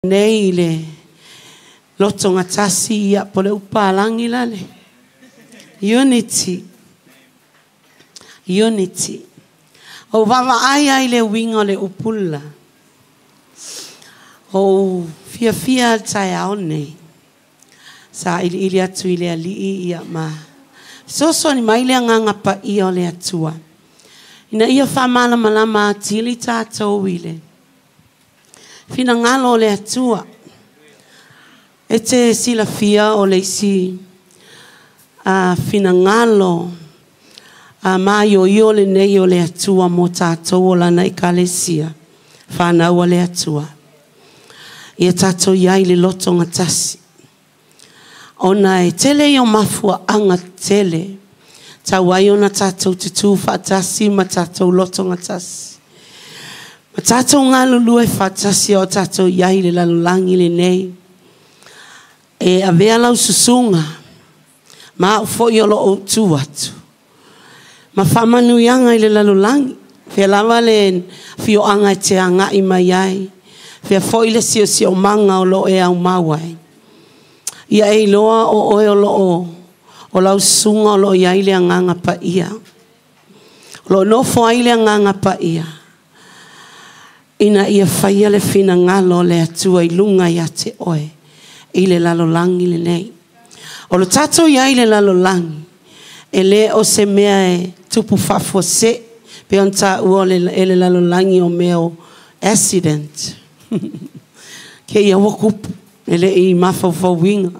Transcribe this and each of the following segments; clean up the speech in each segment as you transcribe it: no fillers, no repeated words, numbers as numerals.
Nei i le lotogatasi, ia, po o le upu palagi la le unity. Unity. Ou vaavaai lava i le uiga o le upu la, ou fiafia lava i le taeao lenei. Sa iliili atu i le Alii ia ma fesoasoani mai le Agaga Paia o le Atua ina ia faamalamalama atili tatou i le finagalo o le Atua. E te silafia o le isi finagalo maioio lenei o le Atua mo tatou o Lana Ekalesia, fanau a le Atua, ia tatou i ai i le lotogatasi. Ona e tele ia o mafuaaga tetele tau ai ona tatou tutu faatasi ma tatou lotogatasi. Ma tatou galulue faatasi a o tatou i ai i le lalolagi lenei. E avea lau susuga ma au foi o lo o ou tu atu ma faamanuiaga i le lalolagi. Fea lava le afioaga e te agai mai ai, fea foi le siosiomaga o lo o e aumau ai. Ia e iloa o oe o lo o, o lau susuga o lo o i ai le Agaga Paia. O lo o nofo ai le Agaga Paia ina ia faia le finagalo o le Atua i luga ia te oe i le lalolagi lenei. O lo tatou i ai i le lalolagi, e le o se mea e tupu faafuasei, pei ona taua e le lalolagi o mea o accident. Kea ua tupu, e le i mafaufauina.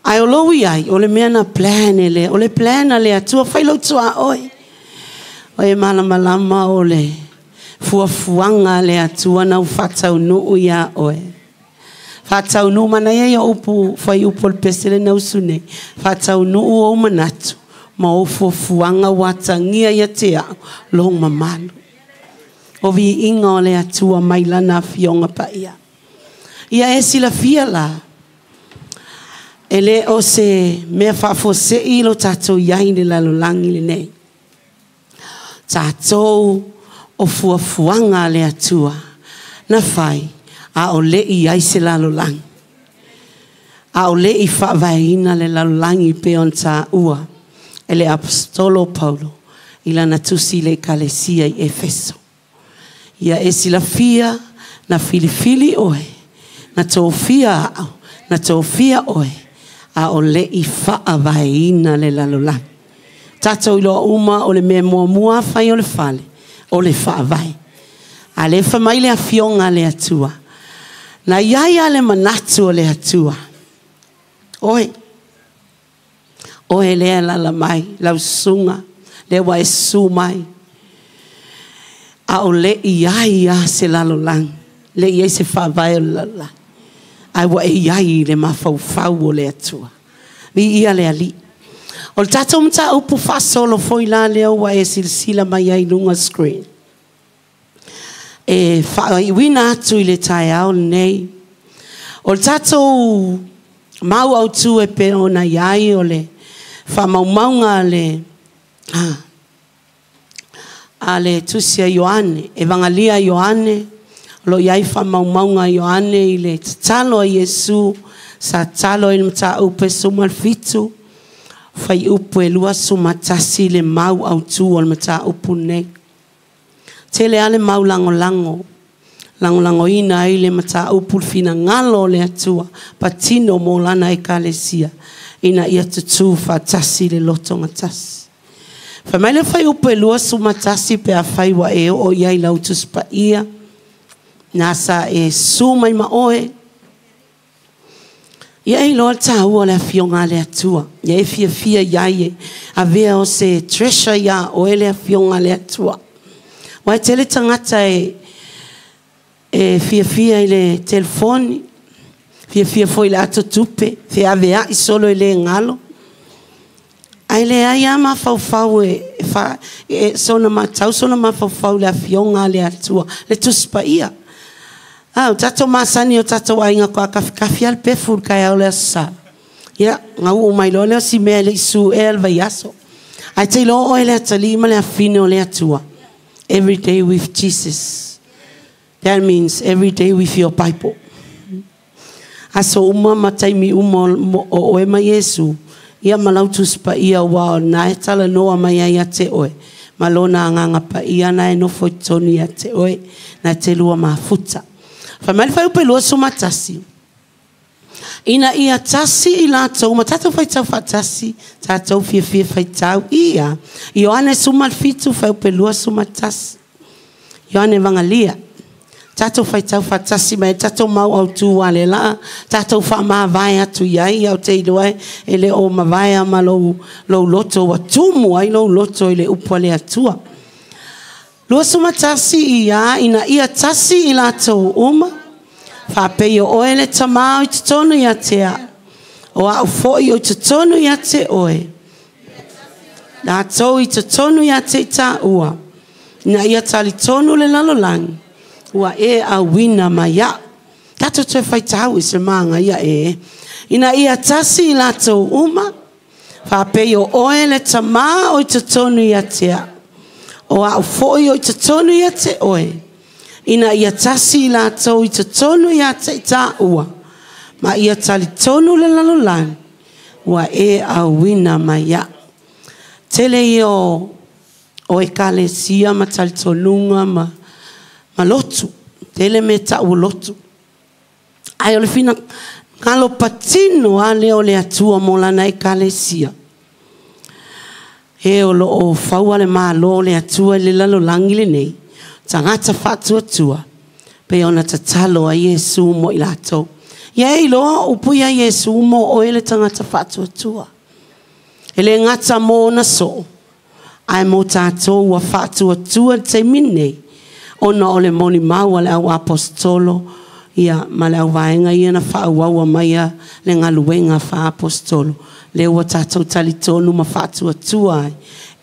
Ae o lou i ai, o le mea na plan e le, o le plan a le Atua, fai lou tuaoi. O e malamalama o le fuafuaga a le Atua na ua faataunuu iā oe. Faataunuu, manaia ia upu, fuaiupu o le pese lena usu nei. Faataunuu ou manatu ma ou fuafuaga ua atagia ia te au lou mamalu. O viiga o le Atua mai Lana Afioga Paia. Ia e silafia la, e le o se mea faafuasei lo tatou i ai i le lalolagi lenei. Tatou o fuafuaga a le Atua na fai a o le i ai se lalolagi. A o le i faavaeina le lalolagi pei ona taua e le Aposetolo o Paulo i lana tusi i le Ekalesia i Efeso. Ia e silafia na filifili oe, na tofia au, na tofia oe, a o le i faavaeina le lalolagi. Tatou iloa uma o le mea muamua fai o le fale, o le faavae. A le fai mai le Afioga a le Atua, na i ai lava le manatu o le Atua, oe, oe lea e alaala mai, lau susuga, lea ua e susu mai, a o le i ai lava se lalolagi, le i ai se faavae o le lalolagi, ae ua e i ai i le mafaufau o le Atua. Viia le Alii. O le tatou mataupu faasolo foi la lea ua e silasila mai ai i luga o le screen, e faaiuina atu i le taeao lenei, o le tatou mau autu e pei ona i ai o le faamaumauga a le tusi a Ioane, Evagalia a Ioane, o lo o i ai faamaumauga a Ioane i le tatalo a Iesu sa tatalo ai i le mataupu e 17, fuaiupu e 21 le mau autu o le mataupu lenei. Tele lava le mau lagolago, lagolagoina ai le mataupu le finagalo o le Atua patino mo Lana Ekalesia ina ia tutū faatasi le lotogatasi. Fai mai le fuaiupu e 21 pe afai ua e oo i ai i lau Tusi Paia, na sa e susu mai ma oe, ia e iloa le taua o le Afioga a le Atua. Ia e fiafia i ai e avea o se treasure iā oe le Afioga a le Atua. Aua e tele tagata e e fiafia i le telefoni, fiafia foi i le ato tupe, feaveai solo e le galo. Ae leai lava mafaufau e, e, fa, e sona matau, sona mafaufau i le Afioga a le Atua, le Tusi Paia. A, o tatou masani o tatou aiga faatoa kafikafi lava le pefu i le taeao o le Aso Sa. Ia, gauu mai loa lea o si mea e le i suea le vaiaso. Ae te iloa oe le atalii ma le afine o le Atua. Every day with Jesus. That means every day with your Bible. Aso uma ma taimi uma o oe ma Iesu, ia ma lau Tusi Paia aua o lena e talanoa mai ai ia te oe, ma Lona Agaga Paia na e nofo i totonu ia te oe, na te lua mafuta. Fai mai le fuaiupu e 21, Ina ia tasi i latou ma tatou faitau faatasi, tatou fiafia faitau ia. Ioane 17, fuaiupu e 21. Ioane Evagelia. Tatou faitau faatasi mai ai tatou mau autu a le laa, tatou faamavae atu i ai, ou te iloa e le o mavaea ma lou, lou loto ua tumu ai lou loto i le upu a le Atua. 21 ia, ina ia tasi i latou uma, faapei o oe le Tamā o i totonu ia te au, o au foi o i totonu ia te oe, latou i totonu ia te i tāua, ina ia talitonu le lalolagi, ua e auina mai au. Tatou toe faitau i se māgaia e. Ina ia tasi i latou uma, Faapei o oe le Tamā o i totonu ia te au, o au foi o i totonu ia te oe, ina ia tasi i latou i totonu ia te i tāua, ma ia talitonu le lalolagi ua e auina mai iaʻu. Tele ia o, o ekalesia ma talitonuga ma, ma lotu, tele mea tau o lotu. Ae o le finagalo patino lava lea o le Atua mo lana Ekalesia, e o lo o faua le Malo o le Atua i le lalolagi lenei, tagata faatuatua, pei ona tatalo ai Iesu mo i latou. Ia e iloa o upu ia Iesu mo oe le tagata faatuatua. E le gata mo ona soo, ae mo tatou ua faatuatua i le taimi lenei, ona o le molimau a le au aposetolo, ia, ma le auvaega ia na faaauaua maia le galuega faa-aposetolo, lea ua tatou talitonu ma faatuatua ai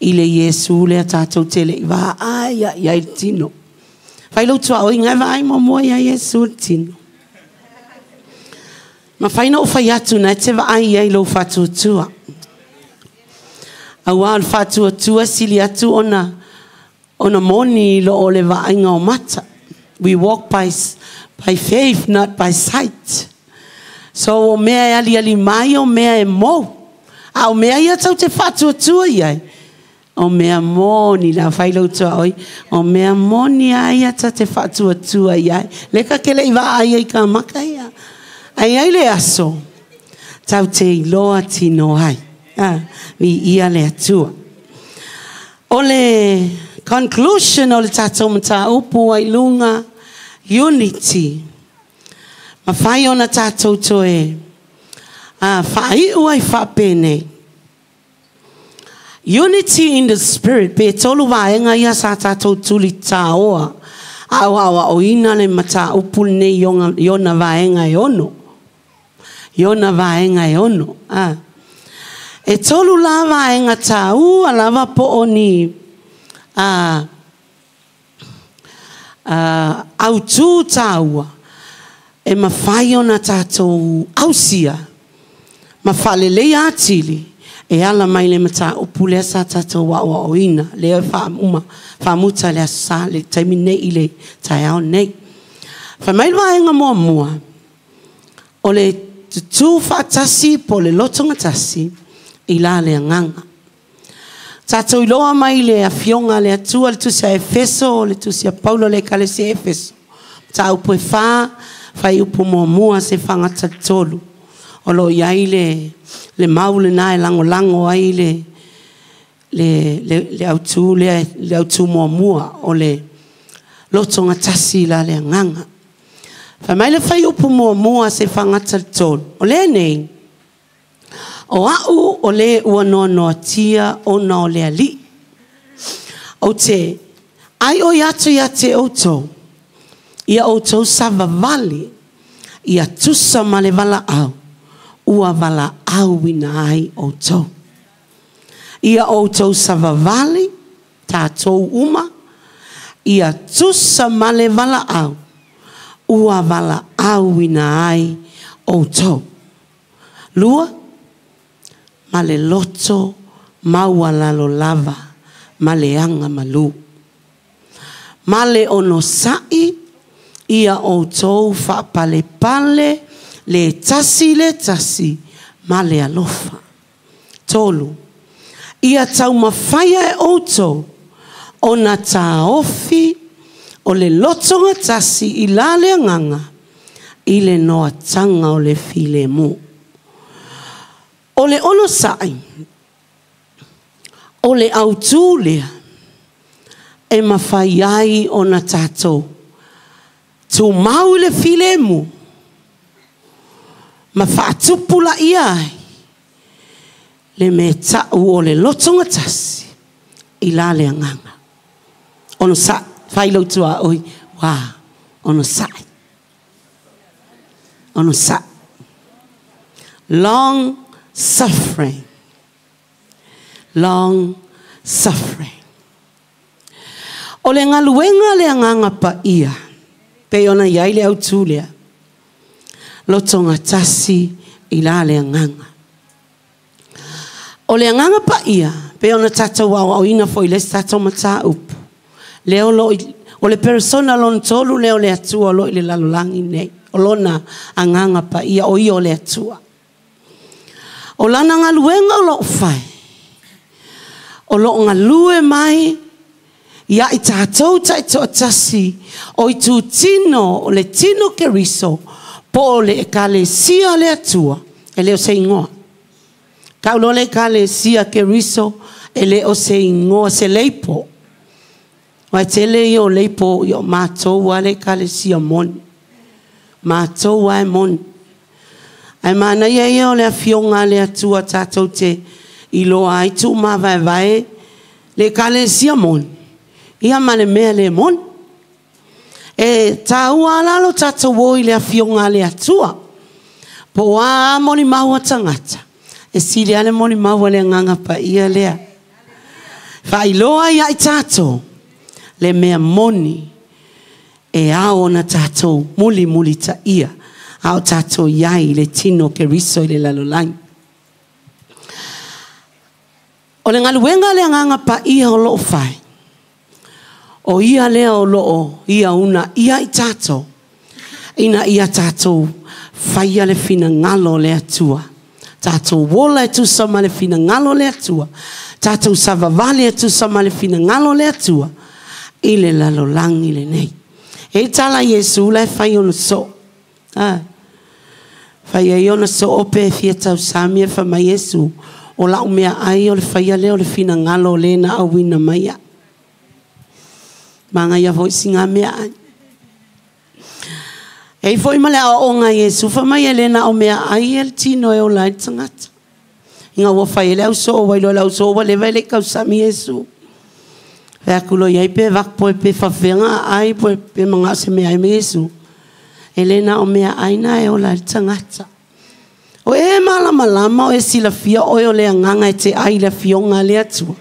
i le Iesu lea tatou te le i vaai lava i ai i le tino. Fai lou tuaoiga e vaai muamua ia Iesu i le tino. Mafai ona ou fai atu na e te vaai i ai i lou faatuatua. Aua o le faatuatua e sili atu ona ona moni i lo o le vaaiga o mata. We walk by, by faith, not by sight. So o mea e aliali mai o mea e mou. A o mea ia tau te faatuatua i ai, o mea moni la fai lou tuaoi, o mea moni a ia ta te faatuatua i ai. Leka ke le i vaai ai ka maka ia. Ai ai le aso, tau te iloa tino ai. Ah, mi ia le Atua. O le conclusion o le tatou mataupu ai lunga, unity. Mafai ona tatou toe a faaiu ai faapenei. Unity in the spirit, pe tolu vaega ia sa tatou tuli tāoa a o aoaoina le mataupu lenei i ona vaega e ono. I ona vaega e ono. A. E tolu la vaega tāua lava po o ni a, a, autū tāua e mafai ona tatou ausia ma faaleleia atili e ala mai le mataupu lea sa tatou aoaoina lea e faauma faamuta le aso sa le taimi nei i le taeao nei. Fai mai le vaega muamua, o le tutū faatasi po o le lotogatasi i la le agaga. Tatou iloa mai le Afioga a le Atua, le Tusi a Efeso, le Tusi a Paulo le Ekalesia Efeso, mataupu e fa, fuaiupu muamua se fagata tolu. O lo o i ai le, le mau lena e lagolago ai le, le, le, le autū lea, le autū muamua o le lotogatasi i la le agaga. Fai mai le fuaiupu muamua se fagata tolu, o lenei, O au o le ua noanoatia ona o le Alii. Ou te aioi atu ia te outou, ia outou savavali, ia tusa ma le valaau ua valaauina ai outou. Ia outou savavali, tatou uma, ia tusa ma le valaau ua valaauina ai outou. Lua, ma le loto maualalo lava ma le aga malū. Ma le onosai Ia outou faapalepale le tasi i le tasi ma le alofa. 3. Ia taumafaia e outou ona taofi o le lotogatasi i la le agaga i le noataga o le filemu. O le onosai, o le autū lea e mafai ai ona tatou tumau i le filemu ma faatupulaia ai le mea ta'u o le lotogatasi i la le agaga. Onosai, fai lou tuaoi, ua onosai. Onosai. Long suffering. Long suffering. O le galuega le agaga paia, pei ona i ai le autū lea, lotogatasi i la le agaga. O le agaga paia, pei ona tatou aoaoina foi i le isi tatou mataupu, lea o lo o le persona lona tolu lea o le Atua o lo o i le lalolagi nei, o lona agaga paia, o ia o le Atua. O lana galuega o lo o fai, o lo o galue mai ia i tatou taitoatasi o itutino o le tino Keriso po o le ekalesia a le Atua, e le o se igoa. Tau loa le ekalesia Keriso, e le o se igoa, se leipo. Aua e tele ia o leipo ia o matou lava le ekalesia moni. Matou lava e moni. Ae manaia ia o le afioga a le Atua tatou te iloa ai tuumavaevae le ekalesia moni ia ma le mea le moni. E taua lava la lo tatou o i le afioga a le Atua. Po o a lava molimau a tagata, e sili lava le molimau a le Agaga Paia lea. Faailoa ia i tatou le mea moni e ao ona tatou mulimulitaia a o tatou i ai i le tino o Keriso i le lalolagi. O le galuega a le Agaga Paia o lo o fai, o ia lea o lo o ia uunaia i tatou ina ia tatou faia le finagalo o le Atua. Tatou ola e tusa ma le finagalo o le Atua. Tatou savavali e tusa ma le finagalo o le Atua i le lalolagi lenei. E i tala Iesu la e fai ona soo. Ah. Fai ai ona soo pe fia tausami e fai mai Iesu, o lau meaai o le faia lea o le finagalo o le na auina mai a'u. Manaia foi siga meaai. E i foi ma le aoaoga a Iesu, fai mai e le na o meaai ia le tino e ola ai le tagata. Ina ua fai e le ausoo, ua iloa e le ausoo ua leva e le i tausami Iesu. Fai atu loa i ai pe vaku poe pe faafefea aai poe pe manao se meaai ma Iesu. E le na o meaai na e ola ai le tagata. O e malamalama o e silafia oe o le agaga e te ai i le afioga a le Atua.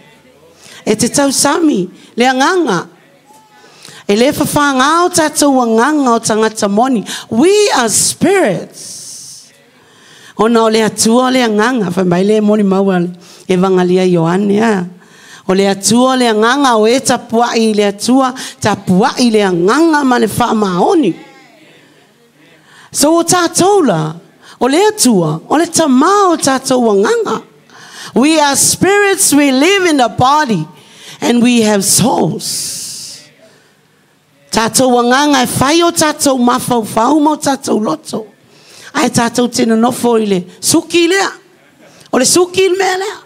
E te tausami le agaga. E le fafagā o tatou agaga o tagata moni. We are spirits. Ona o le Atua o le agaga. Fai mai le molimau a le Evangalia Ioane a. O le Atua o le agaga, o e tapuai i le Atua, tapuai i le agaga ma le faamaoni. So o tatou la, o le Atua, o le Tama o tatou agaga. We are spirits, we live in a body and we have souls. Tatou agaga e fai o tatou mafaufau ma o tatou loto. Ae tatou te nonofo i le suki lea. O le suki le mea lea.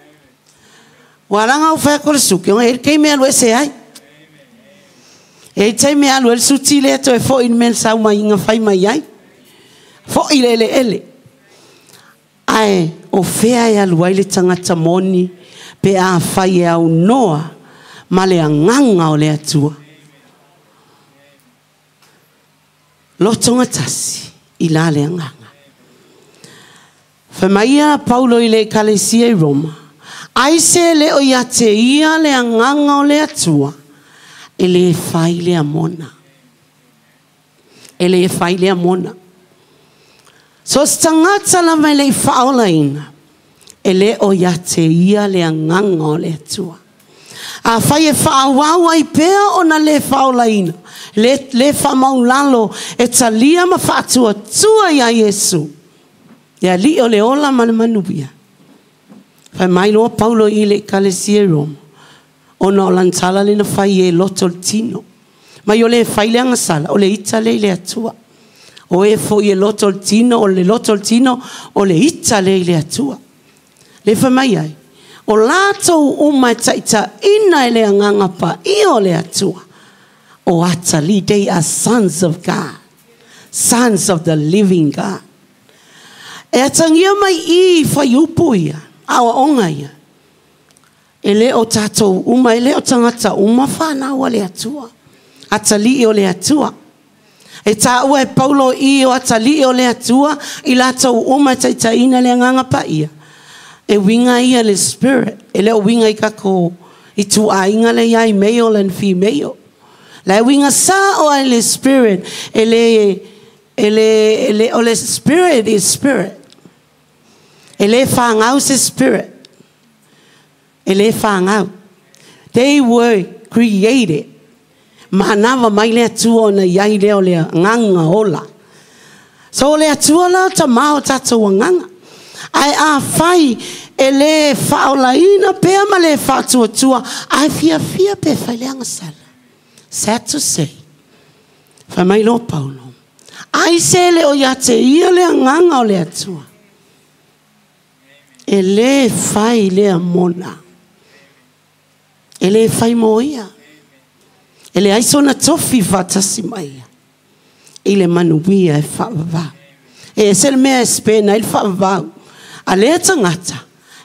Ua ala ona ou fai atu o le suki, ona e i ai le taimi e alu ese ai. E i ai taimi e alu ai le suti lea toe foi i le mea na sau mai na fai mai ai. Foi i le eleele. Ae o fea e alu ai le tagata moni pe afai e aunoa ma le agaga o le Atua? Lotogatasi i la le agaga. Fai mai ia Paulo i le Ekalesia i Roma, Aise e le o ia te ia le agaga o le Atua, e le fai lea mona. E le fai lea mona. So se tagata lava e le i faaolaina, e le o ia te ia le agaga o le Atua. Afai e faaauau ai pea ona le faaolaina, Le, le faamaulalo e talia ma faatuatua iā Iesu, le Alii o le ola ma le manuia. Fai mai loa Paulo i le Ekalesia i Roma, ona o lana tala lea na fai e loto le tino. Mai o le fai le agasala, o le ita lea i le Atua. O e foi e loto le tino, o le loto le tino, o le ita lea i le Atua. Le fai mai ai, o latou uma e taitaiina e le Agaga Paia o le Atua, o atalii, they are sons of God, sons of the living God. E atagia mai i i fuaiupu ia, aoaoga ia, e le o tatou uma, e le o tagata uma fanau a le Atua, atalii o le Atua. E taua e Paulo i o atalii o le Atua i latou uma e taitaiina le Agaga Paia. E uiga ia le spirit, e le o uiga i tatou ituaiga lea i ai, male and female. La e uiga sao ai le spirit, e le, e le, e le, o le spirit is spirit. E le fagau se spirit. E le fagau. They were created. Manava mai le Atua ona i ai lea o le agaga ola. So o le Atua la o Tamā o tatou agaga. Ae afai e le faaolaina pea ma le faatuatua, ae fiafia pe fai le agasala. Sad to say. Fai mai loa Paulo, ai se le o ia te ia le agaga o le Atua. E le fai lea mona. E le fai mo ia. E leai sona tofi faatasi ma ia i le manuia e faavavau. E ese le mea e spend ai le faavavau a lea tagata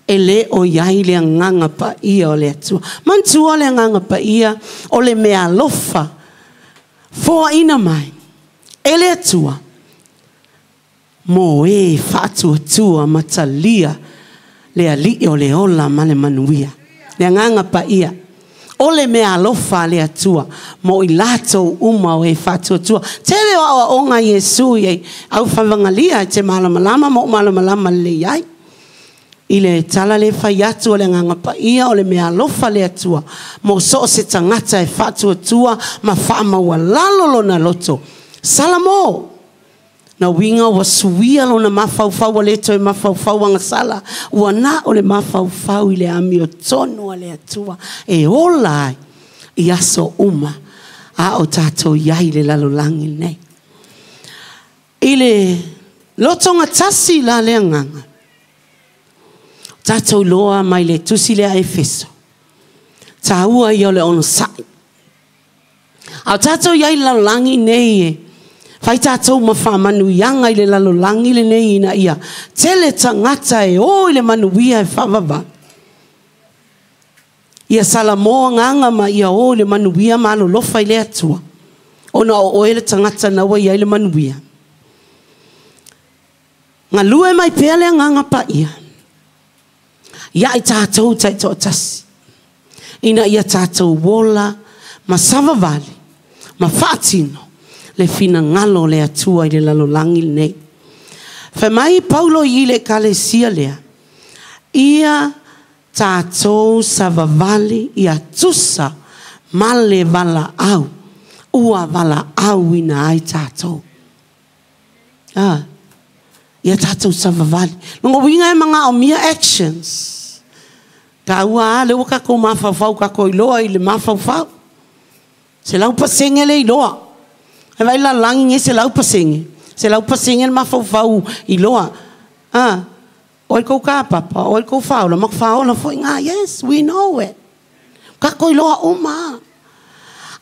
e le o i ai le Agaga Paia o le Atua. Manatua le Agaga Paia o le meaalofa foaina mai e le Atua mo e faatuatua ma talia le Alii o le ola ma le manuia. Le Agaga Paia o le meaalofa a le Atua mo i latou uma o e faatuatua. Tele o aoaoga a Iesu i aufaivagalea e te malamalama ma ou malamalama lelei ai. I le tala lea e fai atu o le Agaga Paia o le meaalofa a le Atua mo so o se tagata e faatuatua ma faamaualalo lona loto. Salamo! Na uiga ua suia lona mafaufau ua le toe mafaufau agasala, ua na o le mafaufau i le amiotonu a le Atua e ola ai i aso uma a o tatou i ai i le lalolagi lenei. I le lotogatasi la le agaga, o tatou iloa mai le tusi lea a Efeso, taua ia o le onosai. A o tatou i ai i le lalolagi nei e fai tatou ma faamanuiaga i le lalolagi lenei ina ia tele tagata e o i le manuia e faavavau. Ia Salamo agaga ma ia o i le manuia ma alolofa i le Atua, ona o oe le tagata na ua i ai le manuia. Galue mai pea le Agaga Paia ia i tatou taitoatasi, ina ia tatou ola ma savavali ma faatino le finagalo o le Atua i le lalolagi lenei. Fai mai Paulo i le Ekalesia lea, ia tatou savavali ia tusa ma le valaau ua valaauina ai tatou. Ah, ia tatou savavali. Lona uiga e magaomia actions. Taua a, lea ua tatou mafaufau, tatou iloa i le mafaufau. 100% le iloa. E vaai lalagi nei 100%. 100% le mafaufau iloa. Ah, oi kou kapapa, oi kou whaola, ma whaola foi ngā. Yes, we know it. Tatou iloa uma.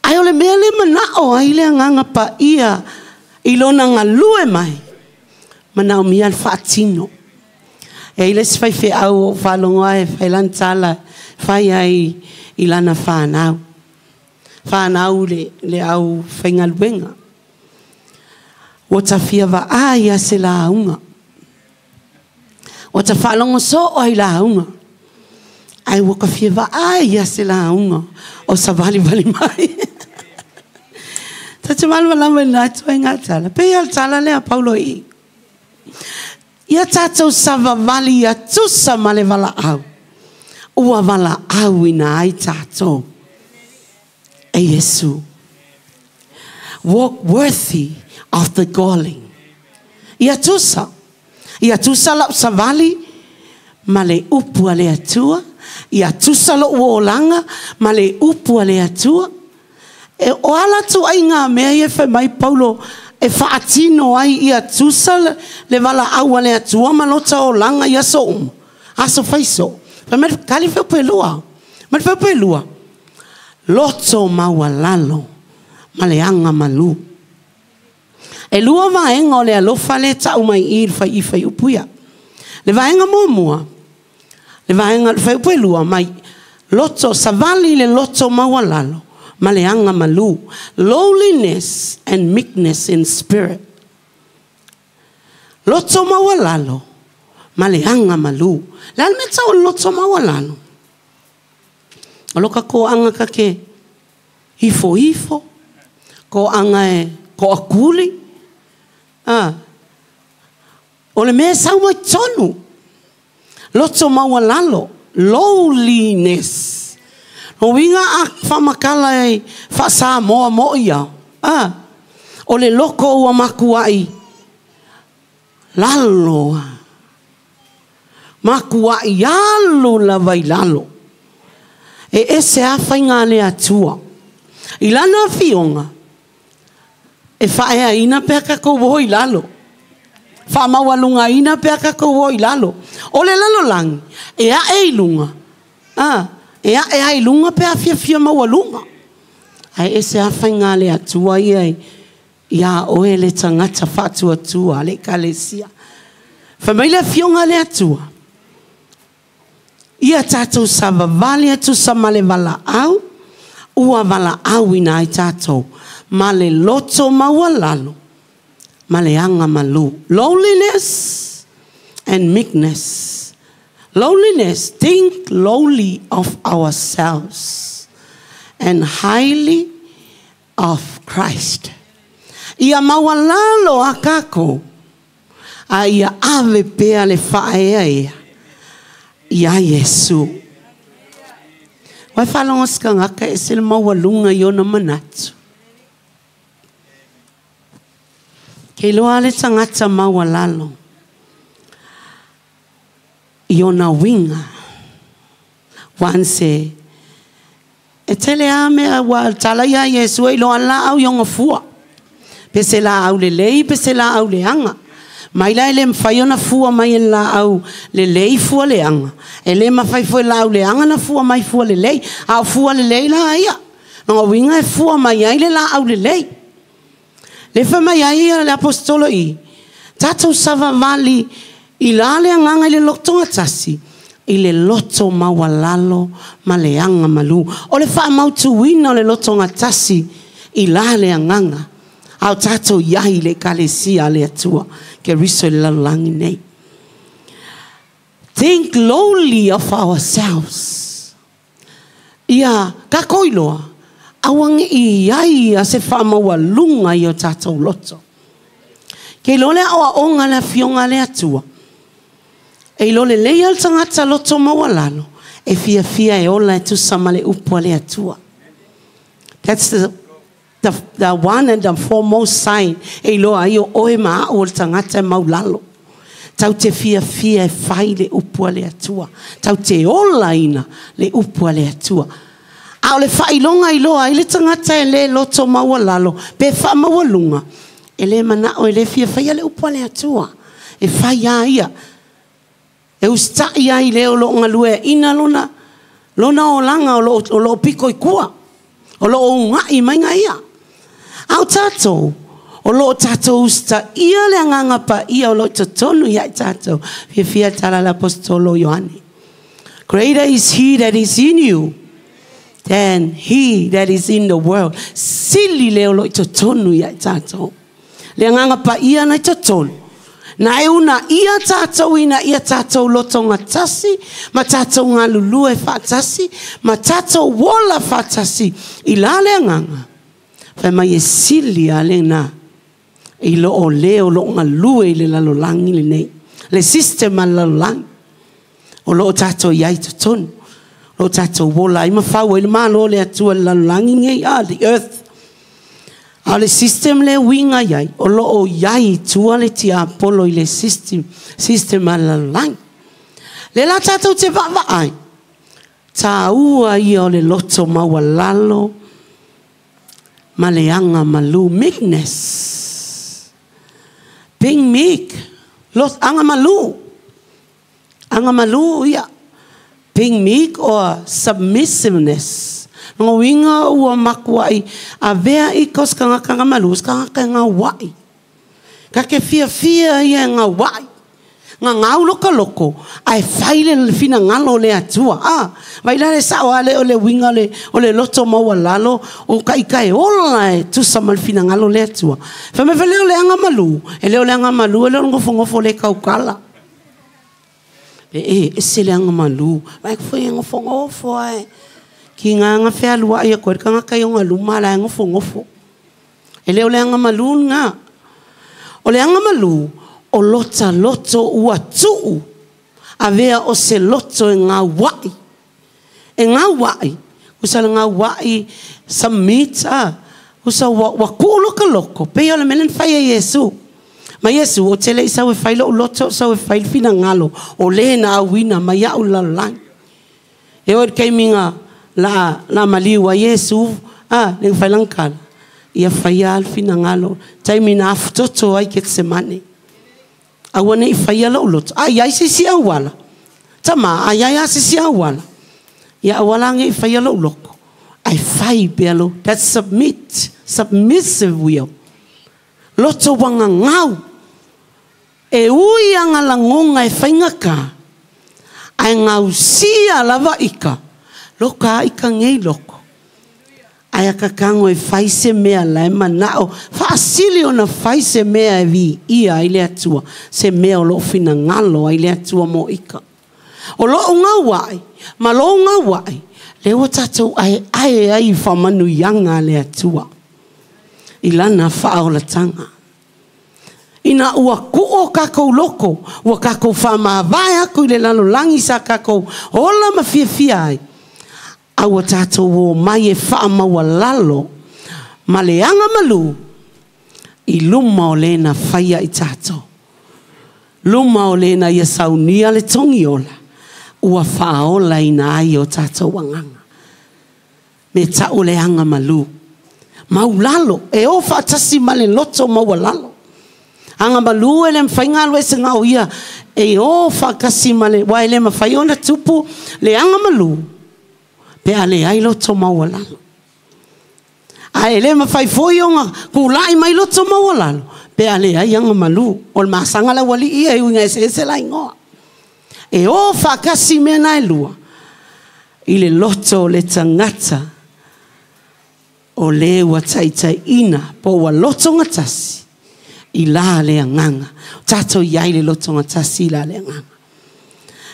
Ae o le mea le manao ai le Agaga Paia i lona galue mai, manaomia le faatino. E i ai le isi faifeau o ou faalogo ai e fai lana tala, fai ai i lana fanau. Fanau le, le au faigaluega. Ua ta fia vaai a se lauga. Ua ta faalogo soo ai lauga. Ae ua ka fia vaai ia se lauga o savalivali mai. Ta te malamalama i lena ituaiga tala. Pei lava o le tala lea a Paulo i i. Ia tatou savavali ia tusa ma le valaau ua valaauina ai tatou e Iesu. Walk worthy of the calling. Ia tusa. Ia tusa la'u savali ma le upu a le Atua. Ia tusa lo'u olaga ma le upu a le Atua. E o ala tuaiga mea ia fai mai Paulo e faatino ai ia tusa le valaau a le Atua ma lota olaga i aso uma. Aso faiso. Fai mai kali fe pelua. Ma fe pelua. Loto maualalo ma le agamalu. E lua vaega o le alofa le ta'u mai i le fai fai upu ia. Le vaega muamua, le vaega le fai upu e lua mai loto savali le loto maualalo ma le agamalu. Lowliness and meekness in spirit. Loto maualalo ma le agamalu. Le a le mea tau o le loto maualalo? O lo ka koaga ka ke ifo ifo, koaga e koakuli, ah. O le mea sau mai tonu. Loto maualalo, lowliness. O winga a whamakala e whasamoa mo ia. Ah. O le loko ua makuai lalo. Makuai alu lava i lalo. E ese a whainga le Atua. I lana fionga, e whaea ina pea kako wo i lalo. Wha maualunga ina pea kako wo i lalo. O le lalo langi, e a e i lunga. Ah, e a e ai lunga pea fia fia maualunga. Ai ese a whainga le Atua ia e ia oe le tangata whaatua tua le kalesia. Wha mai le fionga le Atua. Ia tātou savavali atu sa ma le valaau, ua valaau ina ai tātou. Ma le loto maualalo, ma le agamalu. Lowliness and meekness. Lowliness, think lowly of ourselves and highly of Christ. Ia maualalo a kako, a ia ave pea le whaea ia. Ia Iesu. Wai whalongo skangaka e se le maualunga i ona manatu. Ke loa le tangata maualalo i ona winga. Wanse e tele a mea wa tala ia Iesu e loa la au i onga fua. Pe se la au le lei, pe se la au le anga. Mai la e le mwhai ona fua mai e la au le lei fua le anga. E le mawhai fua la au le anga na fua mai fua le lei. Au fua le lei la ia. Nga winga e fua mai ai le la au le lei. Le wha mai ai ia le apostolo i. Tātou savavali i la le anganga i le lotonga tasi. I le loto maualalo ma le anga malu. O le wha mautuina o le lotonga tasi i la le anganga. Au tātou iai le kalesia le Atua. Ke riso le lalolagi nei. Think lowly of ourselves. Ia kako iloa. Awange i ai a se whamaualunga i o tātou loto. Ke lole au a onga le fionga le Atua. E lole lei al tangata loto maualalo. E fia fia e ola e tusa ma le upu a le Atua. That's the one and the foremost sign. E loa i o oe maa o le tangata e maulalo. Tau te fia fia e whai le upu a le Atua. Tau te ola ina le upu a le Atua. A o le whailonga i loa i le tangata e le loto maualalo. Pe wha maualunga. E le manao e le fia whaia le upu a le Atua. E whai a ia. E ustai ai leo lo ngalue ina lona. Lona o langa o lo piko i kua. O lo ungai mai ngā ia. Au tātou, o lo tātou usta ia le anganga pa ia o lo totonu ia i tātou. Fia fia tala le apostolo Ioane. Greater is he that is in you than he that is in the world. Sili le o lo totonu ia i tātou. Le anganga pa ia na i totonu. Na e una ia tātou ina ia tātou lotonga tasi, ma tātou ngā lulua e whaatasi, ma tātou wola whaatasi, i la le anganga. Whai mai e sili a le nā, i lo o leo lo ngā lue i le lalolangi le nei. Le system a le lalolangi. O lo o tātou iai totonu. Lo o tātou wola i mawhau e le malo le Atua le lalolangi ngei, ah, the earth. A o le system lea e uiga i ai, o lo o i ai i tua le tiapolo i le system, system a le lalolagi. Lea la tatou te vaavaai, taua ia o le loto maualalo ma le aga malu, meekness. Being meek, lot, aga malu. Aga malu ia. Being meek or submissiveness. Lona uiga ua makuaʻi avea ika o se tagata malu, o se tagata e gauaʻi. Ka te fiafia ia e gauaʻi. Gagau loka loko, ae fai le finagalo o le Atua. A, vai la le sao lava lea o le uiga o le loto maualalo, o ka ika e ola e tusa ma le finagalo o le Atua. Fai mai foi lea o le aga malu, e le o le aga malu e le o le nofonofo le taukala. E e ese le aga malu, vai foi e nofonofo ae. Ki ngā nga fealuaʻi atu ai le tagata i ona luma a la e nofonofo. E le o le aga malu lena. O le aga malu, o lota loto ua tuu avea o se loto e gauaʻi. E gauaʻi, usa le gauaʻi submit a, usa ua, ua tuu loka loko, pei o le mea lea na fai e Iesu. Ma Iesu, ou te le i sau e fai loʻu loto, ou sau e fai le finagalo o le na auina mai aʻu i le lalolagi. E oo i le taimi na la, la maliu ai Iesu, a, le na fai lana tala, ia faia lava le finagalo, taimi na afutoto ai Ketsemane. Aua ne i faia lou loto, a i ai se isi auala. Tama, a i ai lava se isi auala. Ia aua la ne i faia lou loto, ae fai pea lou, that's submit, submissive will. Loto ua gagau. E ui a nga lagona e faigata, ae gausia lava ika, loka a ika nei loko. Ae akakago e fai se mea la e manao, faasili ona fai se mea e viia ai le Atua, se mea o loo finagalo ai le Atua mo ika. O lou gauaʻi ma lou gauaʻi, lea ua tatou aeae ai i faamanuiaga a le Atua i lana faaolataga. Ina ua kuu o kakou loko, ua kakou faamavae aku i le lalolagi sa kakou ola ma fiafia ai, a ua tatou omai e faamaualalo ma le aga malu i luma o le na faia i tatou. Luma o le na ia saunia le togi ola, ua faaolaina ai o tatou agaga. Me tau le aga malu. Maulalo, e o faatasi ma le loto maualalo. Aga malu e le mafai galuesega o ia e o faatasi ma le, aua e le mafai ona tupu le aga malu pe a leai loto maualalo. Ae le mafai foi ona kulaʻi mai loto maualalo pe a leai aga malu. O le masaga le aualii ia e uiga eseese la igoa. E o faatasi mea na e lua i le loto o le tagata o le ua taitaiina po ua lotogatasi i la le agaga. O tatou i ai le lotogatasi i la le agaga.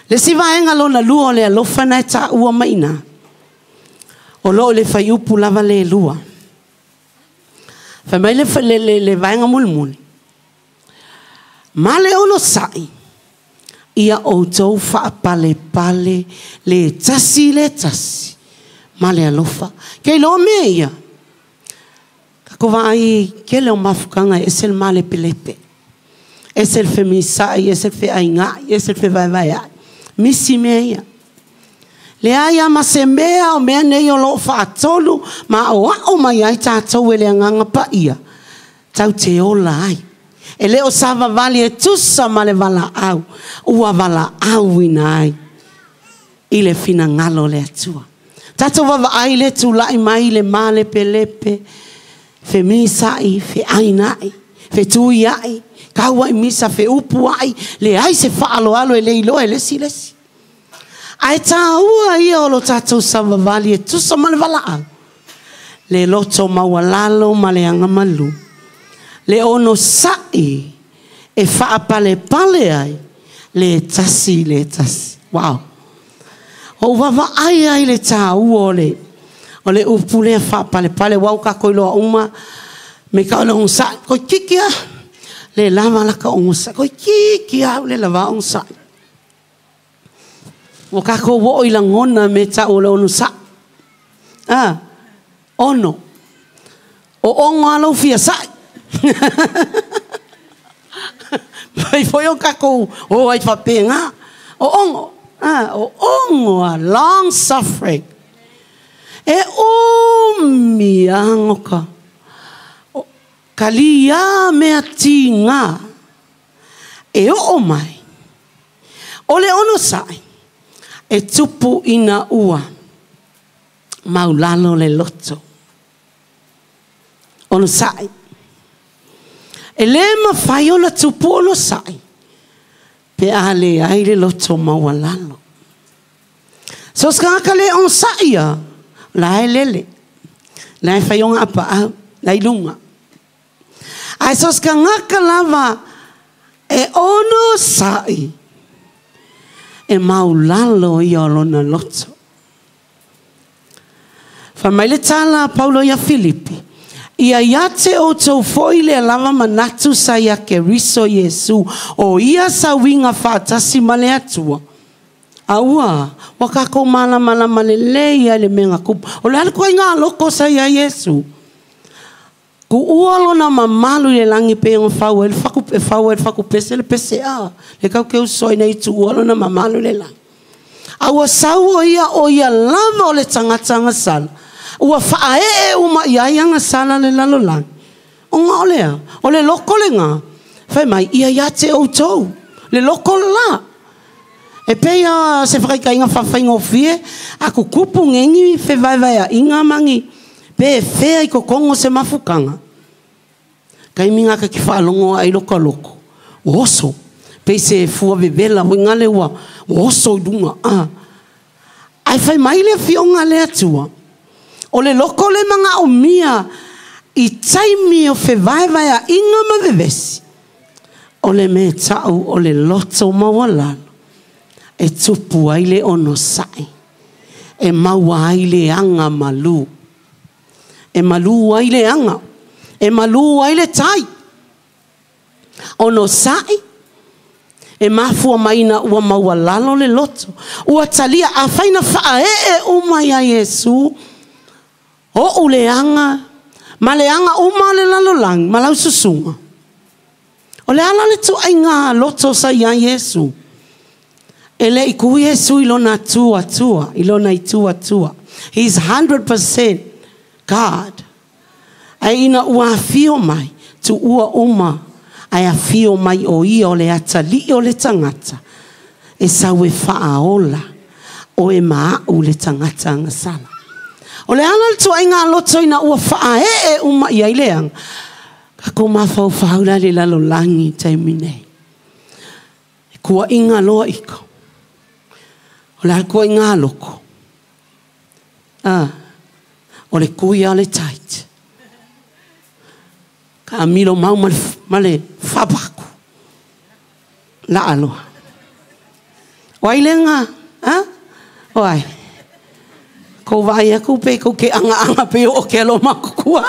Le isi vaega lona lua o le alofa na e taua mai i ina, o lo o le fuaiupu lava le lua. Fai mai le, le, le, le vaega mulimuli, ma le onosai, ia outou faapalepale le tasi i le tasi ma le alofa. Ke iloa mea ia, kako vaai kele o mafukaga e ese le malepelepe, ese le femisaʻi, ese le feaigaʻi, ese le fevaevaeaʻi. Misi mea ia. Leai a ma se mea o mea nei o loo faatolu ma aʻoaʻo mai ai tatou e le Agaga Paia tau te ola ai. E le o savavali e tusa ma le valaau ua valaauina ai i le finagalo o le Atua. Tatou vavaai le tulaʻi mai i le malepelepe, femisaʻi, feainaʻi, fetuiaʻi, kauaʻi misa, feupuaʻi, leai se faaaloalo e le iloa e le isi le isi. Ae tāua ia o lo tatou savavali e tusa ma le valaau, le loto maualalo ma le agamalu, le onosaʻi e faapalepale ai le tasi i le tasi. Wow! Ou vaavaai ai le tāua o le o le upu lea faapalepale, aua ua kakou iloa uma me ka o le onosaʻi, koe kiki a le lava la ka onosaʻi, koe kiki a le lava onosaʻi. Ua kakou oo i lagona me tau o le onosaʻi. A, ono. O ogo a lou fia sa'i. Mai foi o tatou o ai faapena. O ogo, o ogo a long suffering. E umi agoka. Kalia mea tiga. E oo mai. O le onosa'i e tupu ina ua maulalo le loto. Onosa'i. E lē mafai ona tupu onosa'i pe a leai le loto maualalo. So se tagata le onosa'i a, la e lele. La e fai ona apaau, la i luga. Ae so se tagata lava e onosa'i, e maulalo ia o lona loto. Fai mai le tala a Paulo ia Filipi, ia ia te outou foi lea lava manatu sa ia Keriso Iesu, o ia sa uiga faatasi ma le Atua. A ua, ua tatou malamalama lelei lava i le mea na tupu. O le a le ituaiga loko sa ia Iesu? Tuua lona mamalu i le lagi pei ona fau ai le fatu, e fau ai le fatupese le pese a. Le tatou te uso ai nei tuua lona mamalu i le lagi. A ua sau o ia o ia lava o le tagata agasala, ua faaee uma i ai agasala le lalolagi. Ona o lea, o le loko lena, fai mai, ia ia te outou, le loko la. E pei a se whakaitaiga whawhaingofie, a kukupu ngengi fevaevaeaʻiga ma ni pe fea i totonu o se mafutaga. Taimi na ka te faalogo ai loka loko, ua oso, pei se fua vevela foi nale ua oso i luga. Ae fai mai le afioga a le Atua, o le loko le manaomia i taimi o fevaevaeaʻiga ma vevesi, o le mea ta'u o le loto maualalo e tupu ai le onosa'i, e maua ai le aga malū. E malū ai le aga, e malū ai le tai. Onosa'i, e mafua mai ina ua maualalo le loto. Ua talia, afai na faaee uma ia Iesu, o'u leaga, ma leaga uma o le lalolagi, ma lau susuga. O le ala le ituaiga loto sa i ai Iesu. E le i ku Iesu i lona tu Atua, i lona itu Atua. He's 100% God. Ae ina ua afio mai, tuua uma, ae afio mai o ia o le atalii o le tagata, e sau e faaola, oe ma a'u le tagata agasala. O le ala le ituaiga loto ina ua faaee uma i ai leaga, tatou mafaufau la i le lalolagi i taimi nei. E kuaʻiga loa iko. O le a le ituaiga loko? O le kui lava o le tight. Taamilo mau ma le faapaku. Laa loa. O ai lea ha? O ai? Kou vaai atu pe kou ke agaaga pei o oke aloa makukua.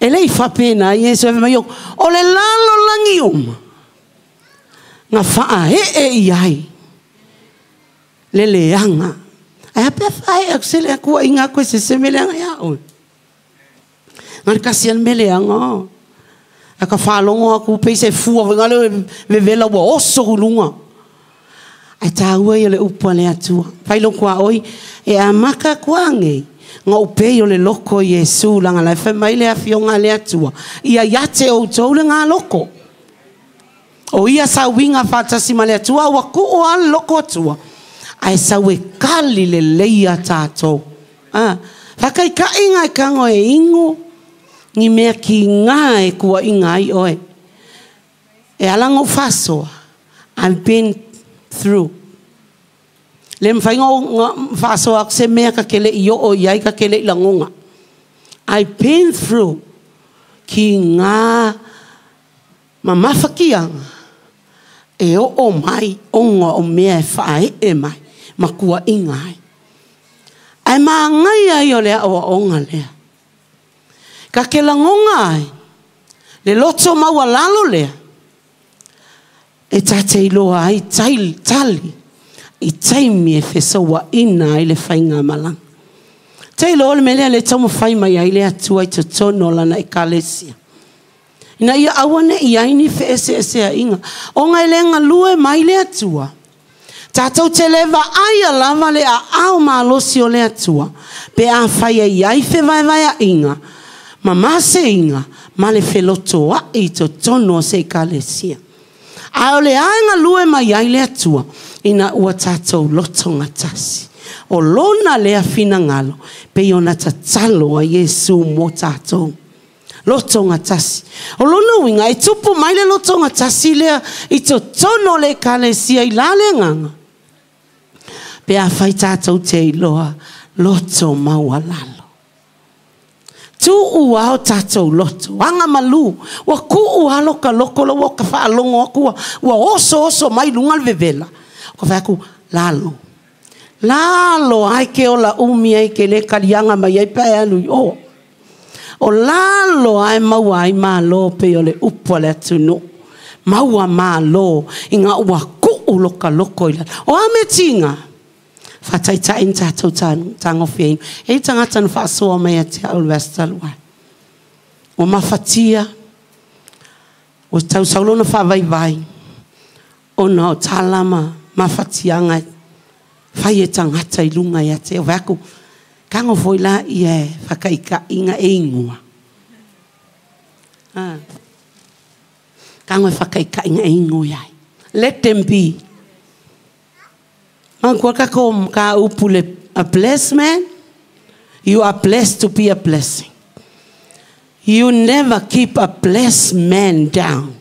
E le i faapena Iesu e fai mai, o le lalolagi uma na faaee i ai le leaga. Ae a pe a faaee atu se le kuaʻiga atu e se se mea leaga iā oe. Na le tasi a le mea leaga. A ka faalogo atu pei se fua foi nale vevela ua oso i luga. Ae tāua ia o le upu a le Atua. Fai lou tuaoi e amata atu anei. Na ou pei o le loko i Iesu leaga la e fai mai le afioga a le Atua, ia ia te outou le galoko. O ia sa uiga faatasi ma le Atua, ua tuu lava le loko Atua, ae sau e kali lelei ia tatou. Faataitaiga e tago e inu ni mea kiga e kuaʻiga ai oe. E ala ona ou faasoa, I've been through. Le mafai ona faasoa atu se mea ta te le i oo i ai, ta te le i lagona. I've been through kiga ma mafatiaga e oo mai ona o mea e faaee mai ma kuaʻiga ai. Ae manaia ia o le aoaoga lea. Ta te lagona ai le loto maualalo lea e ta te iloa ai tali i taimi e fesauaʻina ai le faigamalaga. Te iloa o le mea lea lea e taumafai mai ai le Atua i totonu o Lana Ekalesia. Ina ia aua ne i ai ni feeseeseaiga, ona e le galue mai le Atua. Tatou te le vaaia lava le aao malosi o le Atua, pe afai e i ai fevaevaeaiga ma maseiga ma le felotoai i totonu o se Ekalesia. A o le a e galue mai ai le Atua ina ua tatou lotogatasi. O lona lea finagalo pei ona tatalo ai Iesu mo tatou. Lotogatasi. O lona uiga e tupu mai le lotogatasi lea i totonu o le Ekalesia i la le agaga. Pe afai tatou te iloa loto maualalo. Tu'u a o tatou loto, aga malū, ua ku'u a loka loko la ua ka faalogo aku ua oso oso mai luga le vevela. Ka fai atu, lalo. Lalo ai ke ola umi ai ke le kaliaga mai ai pe a e alu i o. O lalo ai maua ai malo pei o le upu a le atunuu. Maua malo ina ua ku'u loka loko i lalo. O a mea tiga? Faataitai ni tatou tagofiaina. E i ai tagata na faasoa mai ia te au i le vaiaso talu ai. Ua mafatia, ua tausau lona faavaivai ona o tala ma mafatiaga e fai e tagata i luga ia te ia. Ou fai atu, tago foi laia e faataitaiga e igoa. Tago e faataitaiga e igoa ai. Let them be. Manatua le tatou mataupu le a blessed man, you are blessed to be a blessing. You never keep a blessed man down.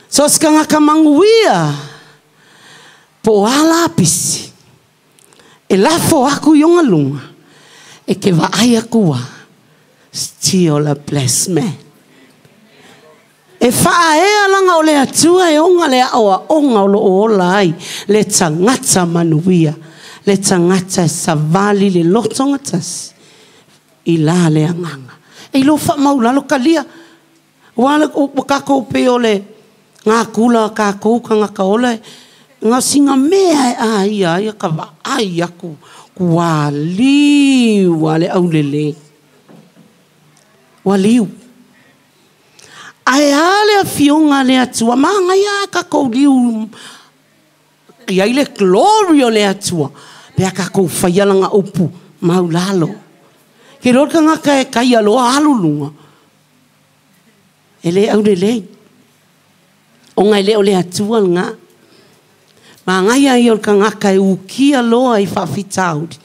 So o se tagata manuia po o a lapisi e lafo aku i ona luga, e te vaai atu a still a blessed man. E faaea laga o le Atua e ona le aoaoga o lo o ola ai le tagata manuia, le tagata e savali le lotogatasi i la le agaga. E iloa faamaulalo talia. Ua ua tatou pei o le gakula a tatou tagata ola e na o sina mea e aia ai ka vaai aku ua liu a le aulelei. Ua liu. Ae a le Afioga a le Atua, manaia a tatou liu i ai le glory o le Atua, pe a tatou faia lana upu maulalo. Ke iloa le tagata e taia loa alu luga, e le aulelei, ona e le o le Atua lena. Manaia ia o le tagata e ukia loa i faafitauli,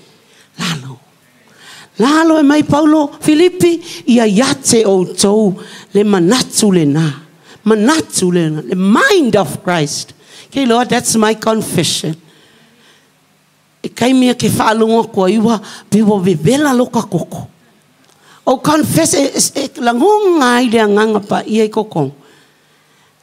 lalo. Lalo e mai Paulo, Filipi, ia ia te outou le manatu lena. Manatu lena. Le mind of Christ. Okay, Lord, that's my confession. E taimi e ke faalogo atu ai ua pei ua vevela loka koko. O confess e, e, e lagona ai le agaga paia i kokong.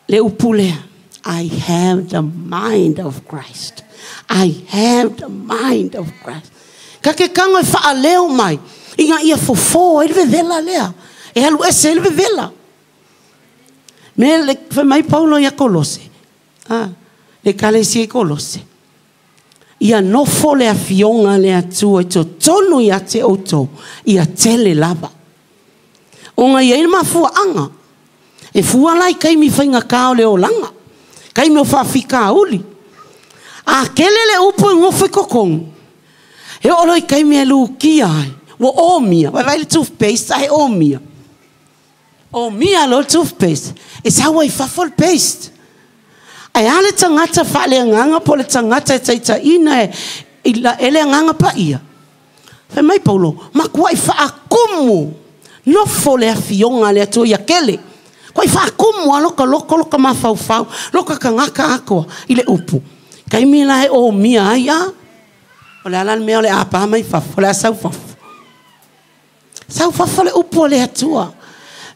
Le upu lea, I have the mind of Christ. I have the mind of Christ. Ka ke kago e faaleo mai, ina ia fofo ai le vevela lea. E alu ese ai le vevela. Me le fai mai Paulo ia Kolose. Ah, le ekalesia i Kolose. Ia nofo le afioga a le Atua i totonu ia te outou, ia tele lava. Ona i ai le mafuaaga. E fua la i taimi faigata o le olaga, taimi o faafitauli. A tele le upu e nofo i totonu, e oo loa i taimi e lukia ai, ua omia, vaivai le toothpaste ae omia. Omia loa le toothpaste, e sau ai i fafo le paste. Ae a le tagata faaleagaga po o le tagata e taitaiina e, e le Agaga Paia? Fai mai Paulo, matuai faakumu nofo le Afioga a le Atua ia kele. Kuai faakumu a loka loko loka mafaufau, loka tagata atoa i le upu. Taimi la e omia ai a, o le a la le mea o le a pa mai fafo, o le a sau fafo. Sau fafo le upu a le Atua.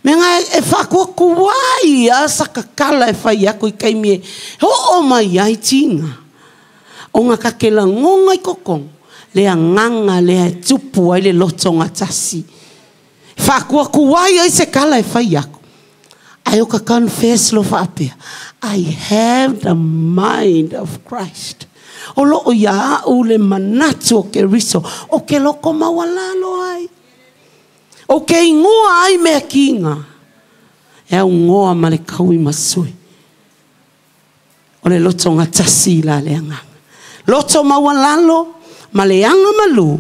Mea nga e faakuakuai a sa kakala e fai aku i taimi e oo mai ai tiga. Ona ka ke lagona i kokong, le agaga lea e tupu ai le lotogatasi. E faakuakuai ai se kala e fai aku. Ae o ka confess lo faapea, I have the mind of Christ. O loo ia a'u le manatu o Keriso o ke loko maualalo ai. O ke igoa ai mea kiga e augoa ma le kaui masui. O le lotogatasi la le agaga. Loto maualalo ma le aga malu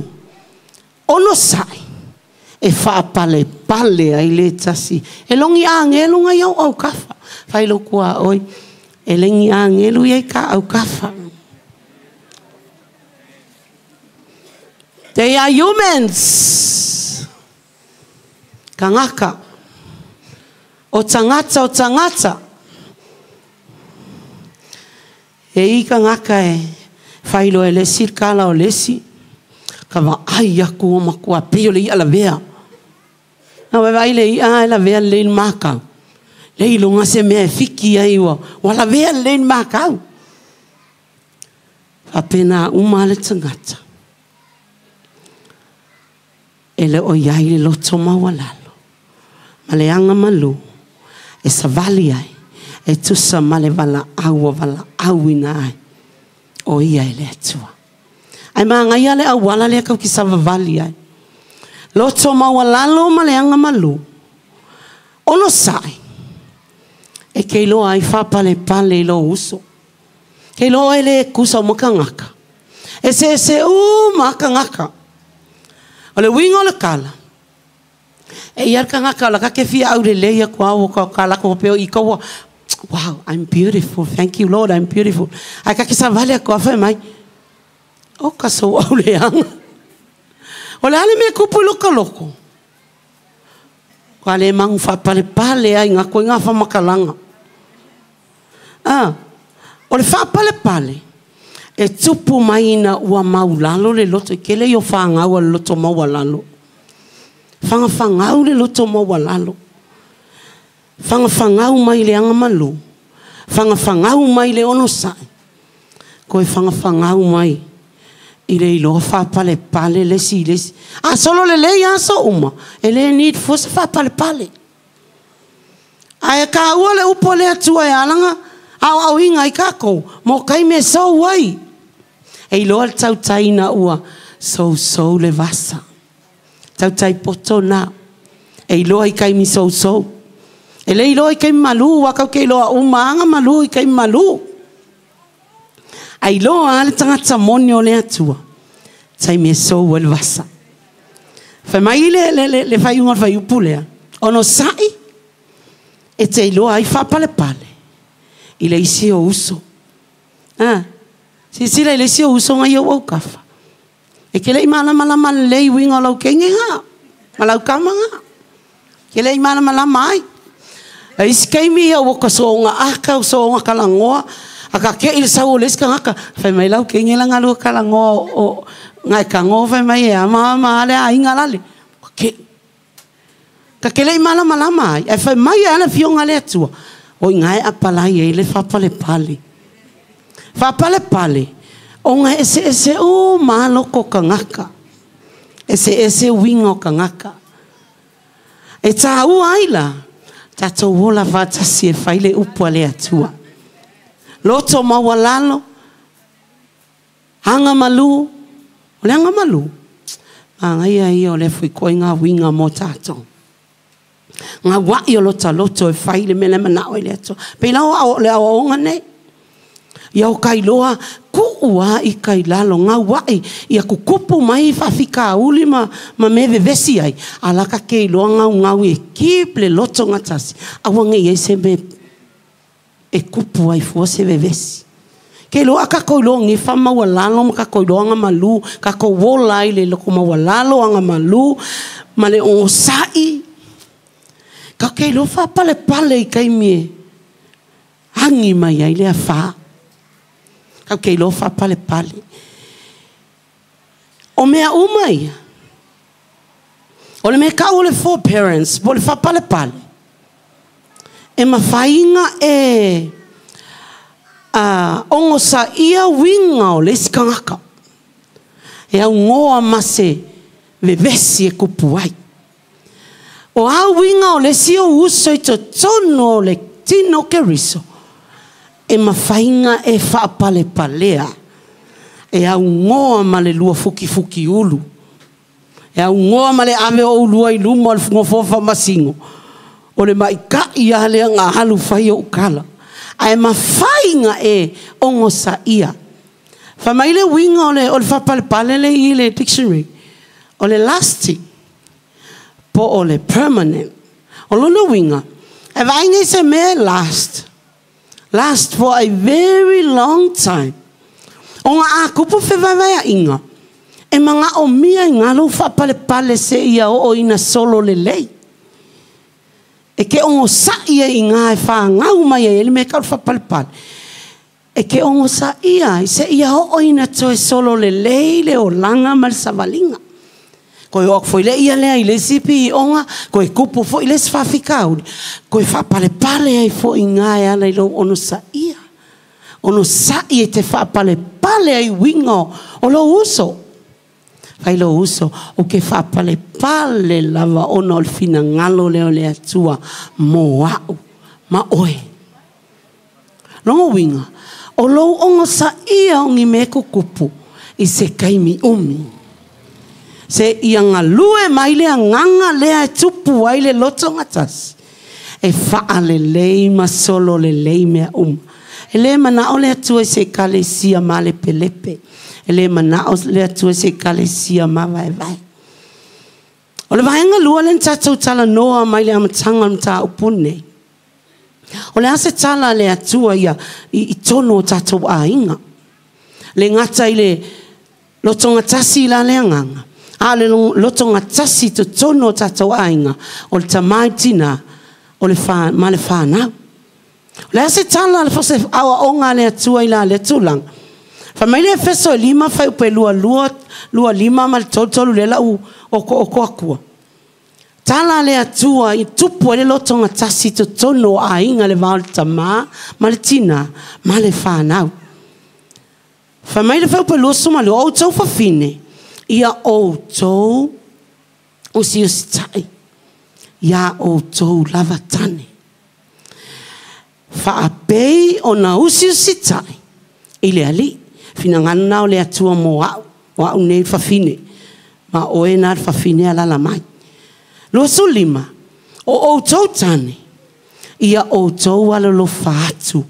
onosai e faapalepale ai le tasi. E logi agelu ngai au aukafa. Failokua oi. E lengi agelu iai ka aukafa. They are humans. Kangaka. O tangata, o tangata. E i kangaka e whailo e lesi, kala o lesi. Ka wa ai aku o makua peo le i ala vea. Na wai vai le i a la vea le makau. Le i longa se mea e fiki ai ua. Wala vea le makau. Whapena uma le tangata. E le o iai le loto maualalo. Ma le anga malu. E savali ai. E tusa ma le wala au wala au ina ai. O ia e le atua. Ai maangai le auala le kau ki savavali ai. Loto maualalo ma le anga malu. Ono sai. E ke iloa ai whapale pale i lo uso. Ke iloa e le kusa o makangaka. E se se u makangaka. O le winga o le kala. E ia kangaka la ka ke fia au le leia kua o ka kala ko peo i kaua. Wow, I'm beautiful. Thank you, Lord, I'm beautiful. Ai ka ke savale ko afa mai. O ka so au le anga. O le ale me kupu loko loko. Ko ale mangu fa pale pale ai ngā koe ngā whamakalanga. Ah, o le fa pale pale. E tupu mai ina ua maulalo le loto. I kele i o whangau le loto maualalo. Whangawhangau le loto maualalo. Whangawhangau mai le anga malu. Whangawhangau mai le onosai. Koe whangawhangau mai. I le iloa whapale pale le si le si. A solo le lei aso uma. E le need fusa whapale pale. Ae ka ua le upo le atua e alanga. Au au inga i kako. Mo kai me sou ai. E iloa le tautaina ua. Sou sou le vasa. Tautai poto nā. E iloa i kai mi sou sou. E le iloa i kai malu. Wakau ke iloa umaanga malu i kai malu. A iloa ale tangata moni o le atua. Tai me sou el vasa. Whai mai le whai unga whai upulea. Ono sai. E te iloa ai whapale pale. I le isi o uso. Ah. Sisila i le isi o uso ngai au kafa. E ke lei malamalama lei winga lau kenge ngā. Malau kama ngā. Ke lei malamalama ai. E isi keimi ia waka soonga aka, soonga kalangoa. Aka ke i le sau o le isi kangaka. Whai mai lau kenge la ngalua kalangoa o ngai kangoa whai mai e ama ama ale a inga lale. Ke. Ka ke lei malamalama ai. E whai mai e ana fionga le atua. O ingae apalai e le whapale pale. Whapale pale. O ngā ese ese o maloko kangaka. Ese ese winga o kangaka. E tā ua aila. Tātou ola whātasi e whaile upu ale atua. Loto maualalo. Anga malu. O le anga malu. Maangai ia o le fui koi ngā winga mō tātou. Ngā wai o lota loto e whaile mele manao i le atua. Pei lau au le aoaonga nei. Ia o kailoa, kuua i kailalo, ngā wai, ia kukupu mai whawhika uli ma me vevesi ai. Alaka ke iloa ngau ngau e kip le loto ngatasi. Awa nge i se me e kupu ai fua se vevesi. Ke iloa ka koiloa nge wha maualalo, ma ka koiloa ngā malu, ka ko wola i le loko maualalo ngā malu, ma le osai. Ka ke iloa wha pale pale i kaimie. Hangi mai ai lea wha. Kau ke iloa whapale pale. O mea uma ia. O le mea kau o le forbearance, po le whapale pale. E mawhainga e ongo sa ia winga o le isi kangaka. E au ngoa mase vevesi e kupu ai. O au winga o le si o uso i totono o le tino ke riso. E mawhainga e whaapale palea. E augoa ma le lua fukifuki ulu. E augoa ma le ave o oulua i luma o le nofoa faamasino. O le maita'i lava lea na alu fai ou tala. Ae mafai na e onosaia. Fai mai le uiga o le, o le faapalepale lea i le dictionary. O le lasting po o le permanent. O lona uiga, e vaai nei se mea e last. Last for a very long time. Ona a tupu fevaevaeaiga, e manaomia i ina lou faapalepale seia oo ina solo lelei. E te onosai ai i ina e fanau mai ai le mea e tau o le faapalepale. E te onosaia ai seia oo ina toe solo lelei le olaga ma le savaliga. Toe oo atu foi le ia lea i le isi pioga, toe tupu foi le isi faafitauli, toe faapalepale ai foi i ina e ala i lou onosaia. Onosai e te faapalepale ai uiga o lou uso. Fai lou uso, ou te faapalepale lava ona o le finagalo lea o le Atua mo au ma oe. Lona uiga, o lou onosaia o ni mea tutupu i se taimi umi. Seia galue mai le agaga lea e tupu ai le loto gatasi, e faalelei ma solo lelei mea uma. E le manao le Atua i se ekalesia malepelepe. E le manao le Atua i se ekalesia mavaevae. O le vaega lua lea na tatou talanoa mai le amataga o le mataupu lenei. O le a se tala a le Atua ia i totonu o tatou aiga? Le gata i le lotogatasi la le agaga, a o le lotogatasi i totonu o tatou aiga, o le tama i le tina, o le fa, ma le fanau. O le a se tala a le se aoaoga a le Atua i la lea tulaga? Fai mai le Efeso e 5 fuaiupu e 22, 25 ma le 33 lea lau okooko atua. Tala a le Atua i tupu ai le lotogatasi i totonu o aiga le va o le tama ma le tina ma le fanau. Fai mai le fuaiupu e 22, o outou fafine, ia outou usiusitai iā outou lava tane. Faapei ona usiusitai i le Alii. Finagalo na o le Atua mo au, o au nei le fafine, ma oe na le fafine alala mai. 25, o outou tane, ia outou alolofa atu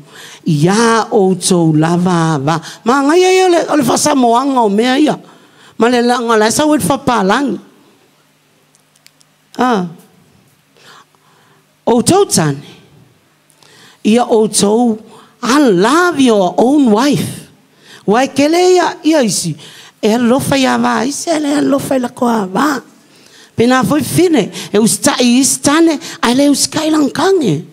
iā outou lava ava. Manaia ia o le faasamoaga o mea ia, ma le laga o la e sau ai le faapalagi. A outou tane, ia outou love your own wife. Ua e tele ia, ia isi, e alolofa i ava a isi, ae le alolofa i lako ava. Pena foi fine, e usitai i isi tane, ae le usitai lana tane.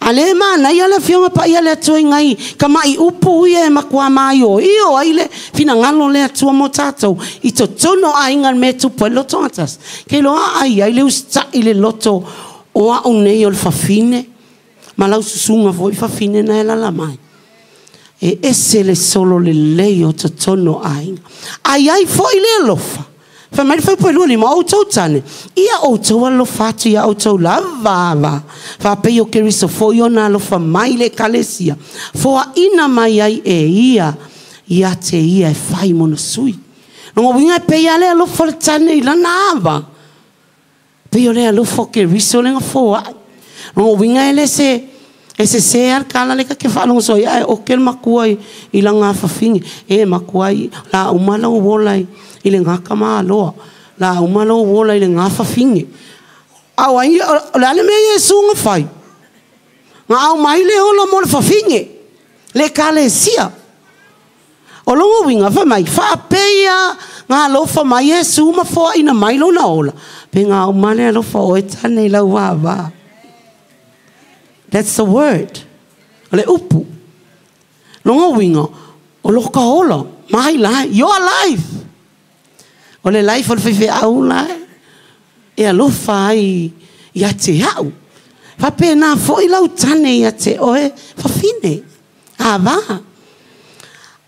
A lea e manaia le Afioga Paia a le Atua i nai tamai upu ia e matua maioio ai le finagalo o le Atua mo tatou i totonu o aiga i le mea e tupu ai le loto gatasi. Ke iloa a i ai le usitai i le loto o au nei o le fafine ma lau susuga foi fafine na e alaala mai. E ese le solo lelei o totonu o aiga. A i ai foi le alofa, fai mai le fuaiupu e 25, o outou tane, ia outou alofa atu iā outou lava ava, faapei o Keriso foi ona alofa mai i le Ekalesia, foaina mai ai e ia ia te ia e fai mona sui. Lona uiga e pei lava le alofa o le tane i lana ava, pei o le alofa o Keriso lea na foai. Lona uiga e le se E sese lava le tala lea ta te faalogo soo ai, ae oke le matua i lana afafine. E matua i la uma lou ola i le gata maloa. La uma lou ola i le gafafine. A o ai, o le a le mea Iesu na fai? Na aumai le ola mo le fafine, le ekalesia. O lona uiga, fai mai, faapea na alofa mai Iesu ma foaina mai lona ola, pe na aumai le alofa o oe tane i lau vava. That's the word. O le upu. Lona uiga, o lota ola, my life, your life. O le life o le faifeau la e alofa ai ia te au. Faapena foi lau tane ia te oe fafine. Ava.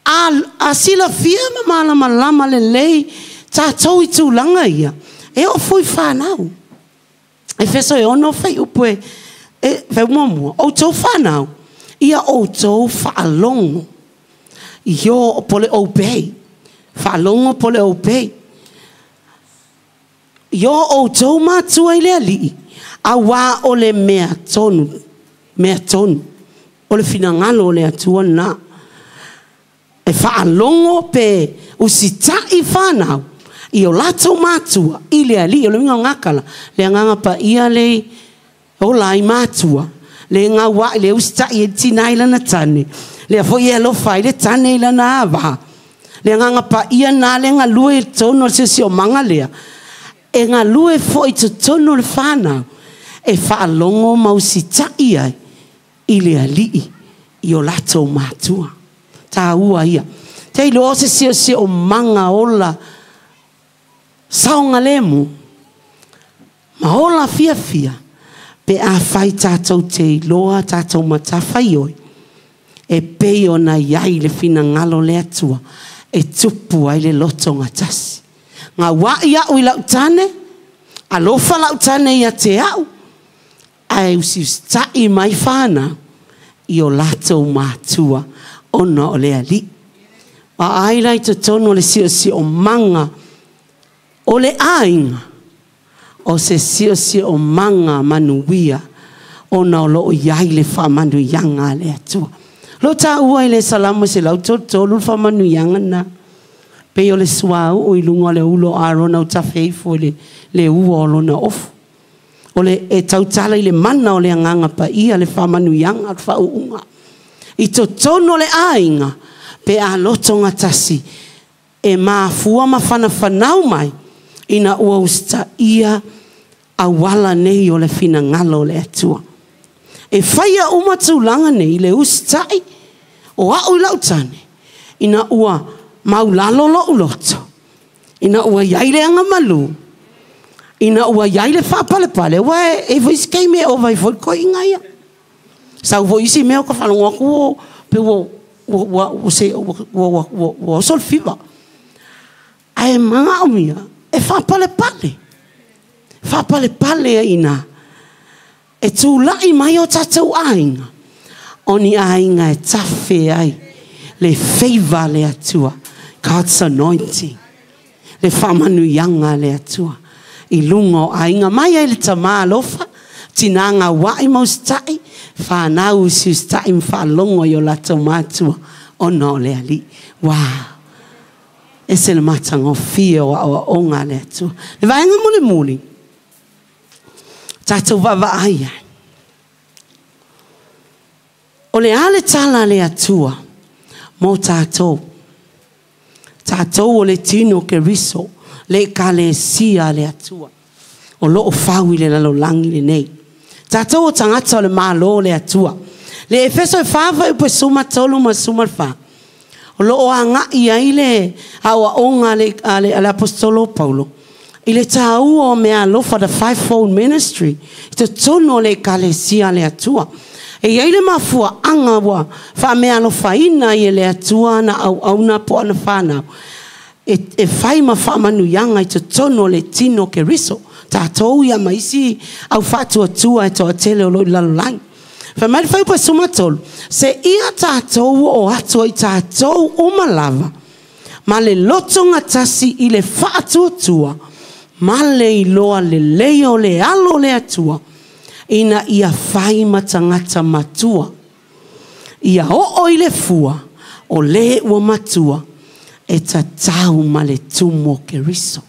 A, a silafia ma malamalama lelei tatou i tulaga ia, e oo foi fanau. Efeso e 6 fuaiupu e, e, fuaiupu muamua, outou fanau, ia outou faalogo I o po le obey. Faalogo po le obey. I o outou matua i le Alii, auā o le mea tonu, mea tonu. O le finagalo o le Atua lena. E faalogo pe usitai fanau i o latou matua i le Alii. O le uiga o gakala, le Agaga Paia le ola ai matua, le gaua'i le usitai e tina i lana tane, lea foi e alofa ai le tane i lana ava. Le Agaga Paia na le galue i totonu o le siosiomaga lea, e galue foi i totonu o le fanau, e faalogo ma usitai ai i le Alii i o latou matua. Tāua ia. Te iloa o se siosiomaga ola saogalemu ma ola fiafia pe afai tatou te iloa tatou matafaioi e pei ona i ai le finagalo o le Atua e tupu ai le lotogatasi. Gaua'i a'u i la'u tane, alofa la'u tane ia te a'u, ae usiusita'i mai fanau i o latou matua ona o le Alii. A ai la i totonu o le siosiomaga o le aiga, o se siosiomaga manuia ona o loo i ai le faamanuiaga a le Atua. Lo taua i le Salamo 133 le faamanuiaga na. Pei o le suauu i luga o le ulo o Arona o tafe ifo i le ua o lona ofu. O le e tautala i le mana o le Agaga Paia le faamanuiaga o le faauuga. I totonu o le aiga, pe a lotogatasi, e mafua ma fanafanau mai ina ua usitaia auala nei o le finagalo o le Atua. E faia uma tulaga nei le usitai o a'u i la'u tane, ina ua maulalo lo'u loto, ina ua i ai le agamalu, ina ua i ai le faapalepale, ua e foi isi taimi e ova ai foi le toeaiina ia. Sau foi isi mea o ka faalogo atu pe ua ua ua se ua ua ua ua oso le fiva. Ae manaomia e faapalepale. Faapalepale ai ina e tula'i mai o tatou aiga, o ni aiga e tafe ai le favor a le Atua, God's anointing, le faamanuiaga a le Atua i luga o aiga. Mai ai le tamā alofa, tinā gaua'i ma usita'i, fanau usiusita'i ma faalogo i o latou matua ona o le Alii. Wow! Ese le matagofie o aoaoga a le Atua. Le vaega mulimuli, tatou vaavaai ai. O le a le tala a le Atua mo tatou. Tatou o le tino Keriso, le ekalesia a le Atua o loo fau i le lalolagi lenei. Tatou o tagata o le Malo o le Atua. Le Efeso e 4 fuaiupu e 13 ma 14. O loo agai ai le aoaoga a le Aposetolo Paulo i le tāua o meaalofa, the fivefold ministry, i totonu o le ekalesia a le Atua. E i ai le mafuaaga ua faameaalofaina ai e le Atua ana auauna po o ana fanau e fai ma faamanuiaga i totonu o le tino o Keriso. Tatou ia ma isi au faatuatua e toatele o loo i lalolagi. Fai mai le fuaiupu e 13, seia tatou oo atu ai tatou uma lava ma le lotogatasi i le faatuatua ma le iloa lelei o le Alo o le Atua, ina ia fai ma tagata matua, ia oo i le fua o le ua matua e tatau ma le tumu o Keriso.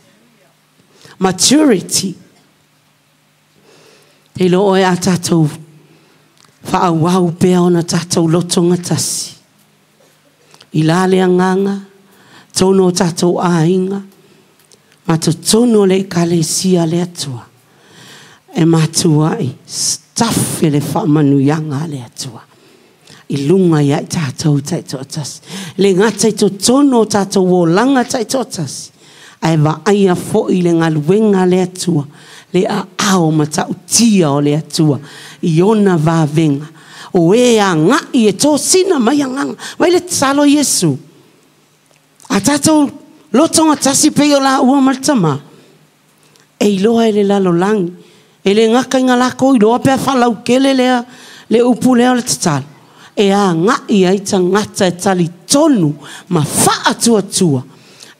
Maturity. Te iloa oe a tatou faaauau pea ona tatou lotogatasi i la le agaga, totonu o tatou aiga, ma totonu o le ekalesia a le Atua, e matuai tafe le faamanuiaga a le Atua i luga ia i tatou taitoatasi. Le gata i totonu o tatou olaga taitoatasi, ae vaaia foi le galuega a le Atua, le aao matautia o le Atua i ona vavega, o e agai e tosina mai agaga. Vai le tatalo a Iesu. A tatou lotogatasi pei o laua ma le Tamā, e iloa e le lalolagi. E le gata ina lakou iloa pe a faalautele lea le upu lea o le tatalo. E agaʻi ai tagata e talitonu ma faatuatua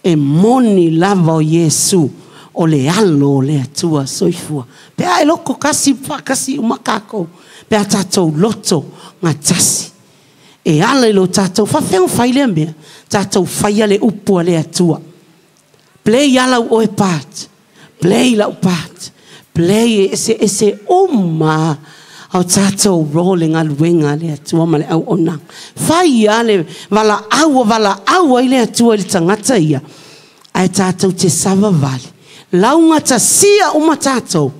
e moni lava o Iesu o le Alo o le Atua soifua. Pe a e loko kasi faakasi uma kākou, pe a tatou loto gatasi. E ala i lo tatou faafefea ona fai lea mea, tatou faia le upu a le Atua. Play a lau oe part, play lau part, play e eseese uma o tatou role i galuega a le Atua ma le auaunaga. Fai lava le valaau ua valaau ai le Atua i le tagata ia, ae tatou te savavali, laugatasia uma tatou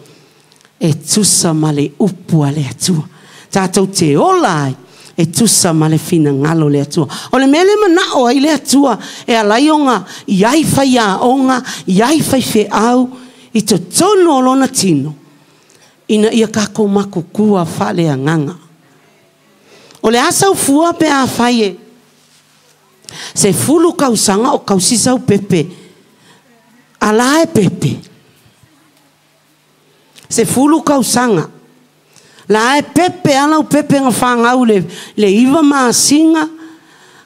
e tusa ma le upu a le Atua. Tatou te ola ai e tusa ma le finagalo o le Atua. O le mea lea e manao ai le Atua e ala ai ona i ai faiaoga, i ai faifeau i totonu o lona tino, ina ia tatou matutua faaleagaga. O le a sau fua pe afai e 10 tausaga o tausi sau pepe, a la e pepe. 10 tausaga. La e pepe a lau pepe na fanau le 9 masina,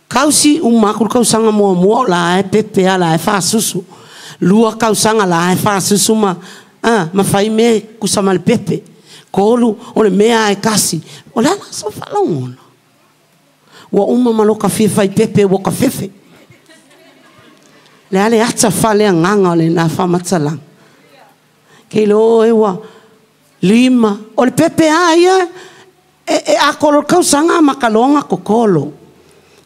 kausi uma aku le tausaga muamua o la e pepe a la e faasusu. 2 tausaga la e faasusu ma ma fai mea kusa ma le pepe. 3 o le mea e kasi. O le ala so faalogona. Ua uma ma loka fia fai pepe ua ka fefe. Le ale ata faaleagaga o lena faamatalaga. Ke iloa oe ua 5. O le pepe a ia e akolo le tausaga ma ka loga kokolo.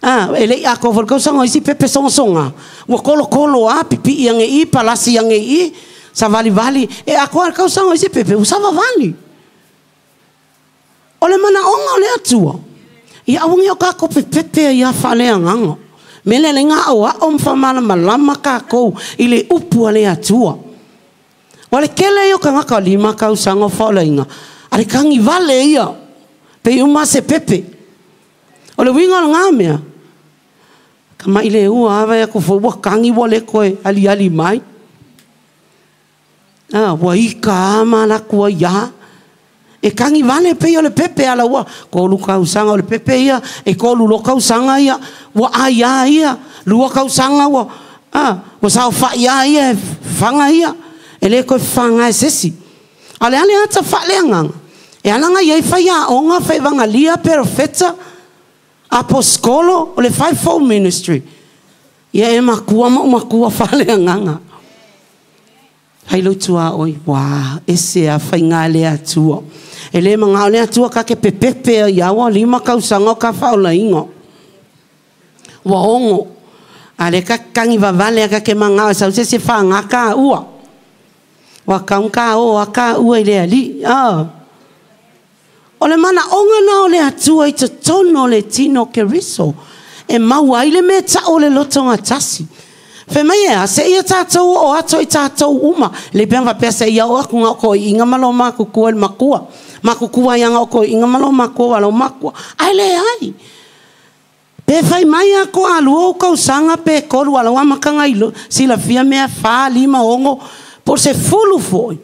E lei atoa foi le tausaga o isi pepe sogasoga. Ua kolokolo a pipii age i, palasi age i, savalivali. E atoa le tausaga o isi pepe ua savavali. O le manaoga o le Atua, ia aua ne i o tatou pepepe ai a faaleagaga. Mea lea leai na aoao ma faamalamalama tatou i le upu a le Atua. O le tele ia o tagata 5 tausaga o faaolaina, a le tagivale ia, pei uma se pepe. O le uiga o lena mea, tamai le ua a vai atu foi ua tagi ua le toe aliali mai. Ua ika a ma alaatu ai a. E tagivale pei o le pepe ala ua 3 tausaga o le pepe ia, e 3 loa tausaga ia, ua ai a ia, 2 tausaga ua, ua saofai a ia, e faga ia, e le toe fafaga e sesi. A o le a le ata faaleagaga, e ala ona i ai faiaoga, faivagalia, perofeta, aposikolo, o le fivefold ministry. Ia e matua ma umatua faaleagaga. Hai lou tuaoi, ua ese a faiga le Atua. E le mangao le Atua ka ke pepepe ai aua 5 tausaga o ka faolainga. Ua ongo. A le ka kangi vavale a ka ke mangao sau se se whanga ka ua. Ua kaun ka o a ka ua i le ali. O le mana onga na o le Atua i totonu o le tino Keriso. E maua ai le mea tao o le loto gatasi. Fe mai e a, se ia tātou o ato i tātou uma. Le pea whapea se ia o aku ngā oko i inga malo makukua le makua. Makukua ia ngā oko i inga malo makua walo makua. Ai le ai. Pe whai mai a ko a lua o kausanga pe koru ala wa makanga i sila fia mea 4, 5, 6, po se fulu foi.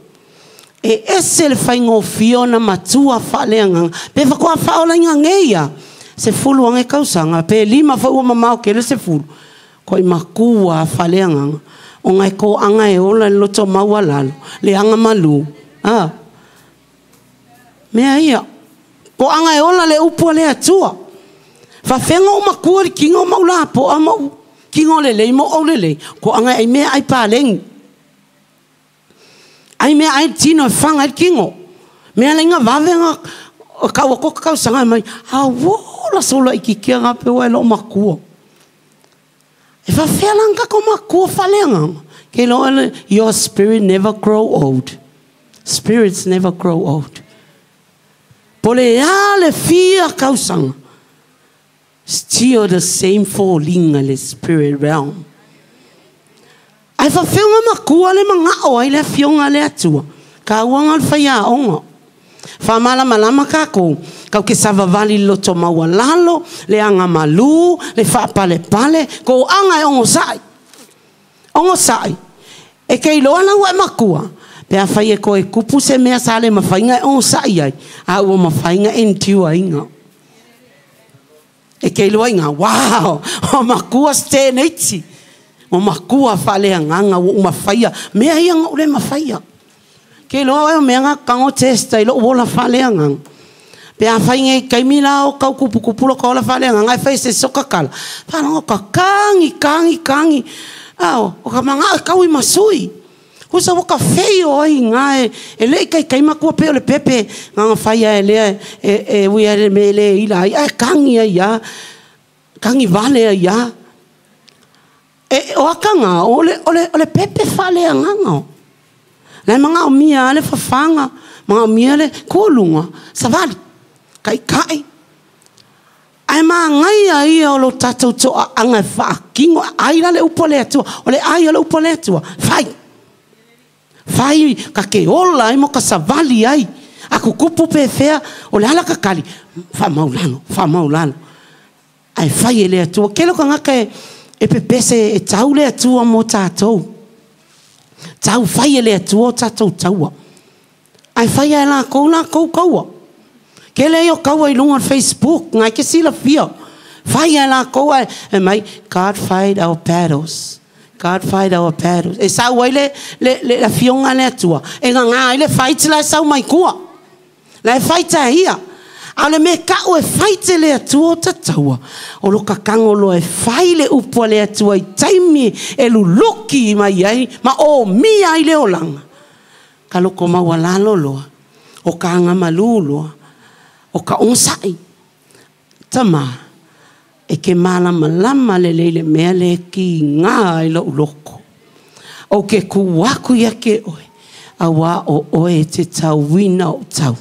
E ese le whai ngō na matua whaaleanga. Pe whakoa whaola inga ngeia. Se fulu ange kausanga. Pe 5 wha ua mamao ke le se fulu. Ko i makua whaleanganga. O ngai ko anga e ola le loto maua lalo. Le anga malu. Mea ia. Ko anga e ola le upu le Atua. Whawhenga o makua le kinga o maula po a mau. Kinga o le lei mo au le lei. Ko anga e mea ai pālengi. Ai mea ai tino e whanga e kingo. Mea le inga wawenga kaua koka kausanga mai. A wola sola i kikia ngā pewa e lo makua. E whawhea langa ko makua whaleanganga. Ke loa, your spirit never grow old. Spirits never grow old. Pole a le fia kausanga. Still the same falling le spirit realm. Ai whawhea ngā makua le mangao ai le fionga le Atua. Ka uanga le whaiaonga. Whamalamalama kako. Kau ke savavali loto maua lalo, le anga malu, le whapalepale, ko anga e ongo sai. Ongo sai. E kei loa lau e makua. Pe a whai e koe kupu se mea sa le mawhainga e ongo sai ai. A ua mawhainga e ntiua inga. E ke iloa i ngā, wow, o makua steneiti. O makua whaleanganga o umafaia. Mea ia ngā ule mafaia. Ke iloa o mea ngā kango testa i lo ola whaleanganga. Pe a whai ngai kaimi la o kau kupu kupu lo ka ola whaleanganga e whai se soka kala. Whalongo ka kangi, kangi, kangi. Ao, o ka manga kau i masui. Husa waka fei o ai ngā e le kai kai makua pe o le pepe ngā whaia e lea e ui e me le ila ai e kangi ai ia kangi vale ai ia e o akanga o le pepe whale a nganga lai manga o mia le whawhanga manga o mia le kōlunga savali kai kai ai maangai ai o lo tātou toa anga e whaakingo ai la le upo le atua o le ai o le upo le atua whai Whai ka ke ola ai mo ka savali ai. Aku kupu pe fea o le ala kakali. Wha maulano, wha maulano. Ai whai e le atua. Ke loko ngaka e pepese e tau le atua mo tātou. Tau whai e le atua o tātou taua. Ai whai e la kou la kou kaua. Ke le o kaua i lunga Facebook. Ngai ke sila fia. Whai e la kou ai. E mai, God fight our battles. God fight our battles. E sau ai le fionga le atua. E ngā ngā ai le fight la e sau mai kua. La e fight a ia. A le me kau e fight le atua o tataua. O lo kakango lo e fai le upua le atua i taimi e luluki mai ai. Ma o mia ai le olanga. Ka loko maualalo loa. O ka angamalu loa. O ka onsai. Tama. E ke malama lama le leile mea le ki ngā i lo uloko. O ke kuaku ia ke oe. Awa o oe te tauina o tau.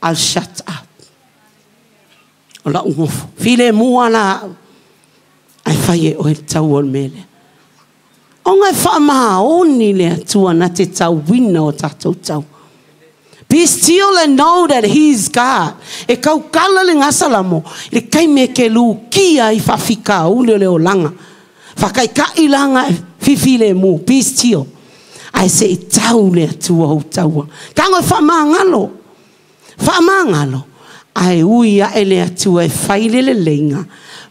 I'll shut up. O la ungofu. File mua la au. Ai whai e oe tau o mele. O ngai whaamaoni le atua na te tauina o tātou tau. Be still and know that He is God. E kau kala le ngasalamo. Le kai me ke lukia i whawhika ule le olanga. Whakai ka ilanga fifi le mu. Be still. Ai se i tau le atua o taua. Kango e whamangalo. Whamangalo. Ai ui a ele atua e whaile le leinga.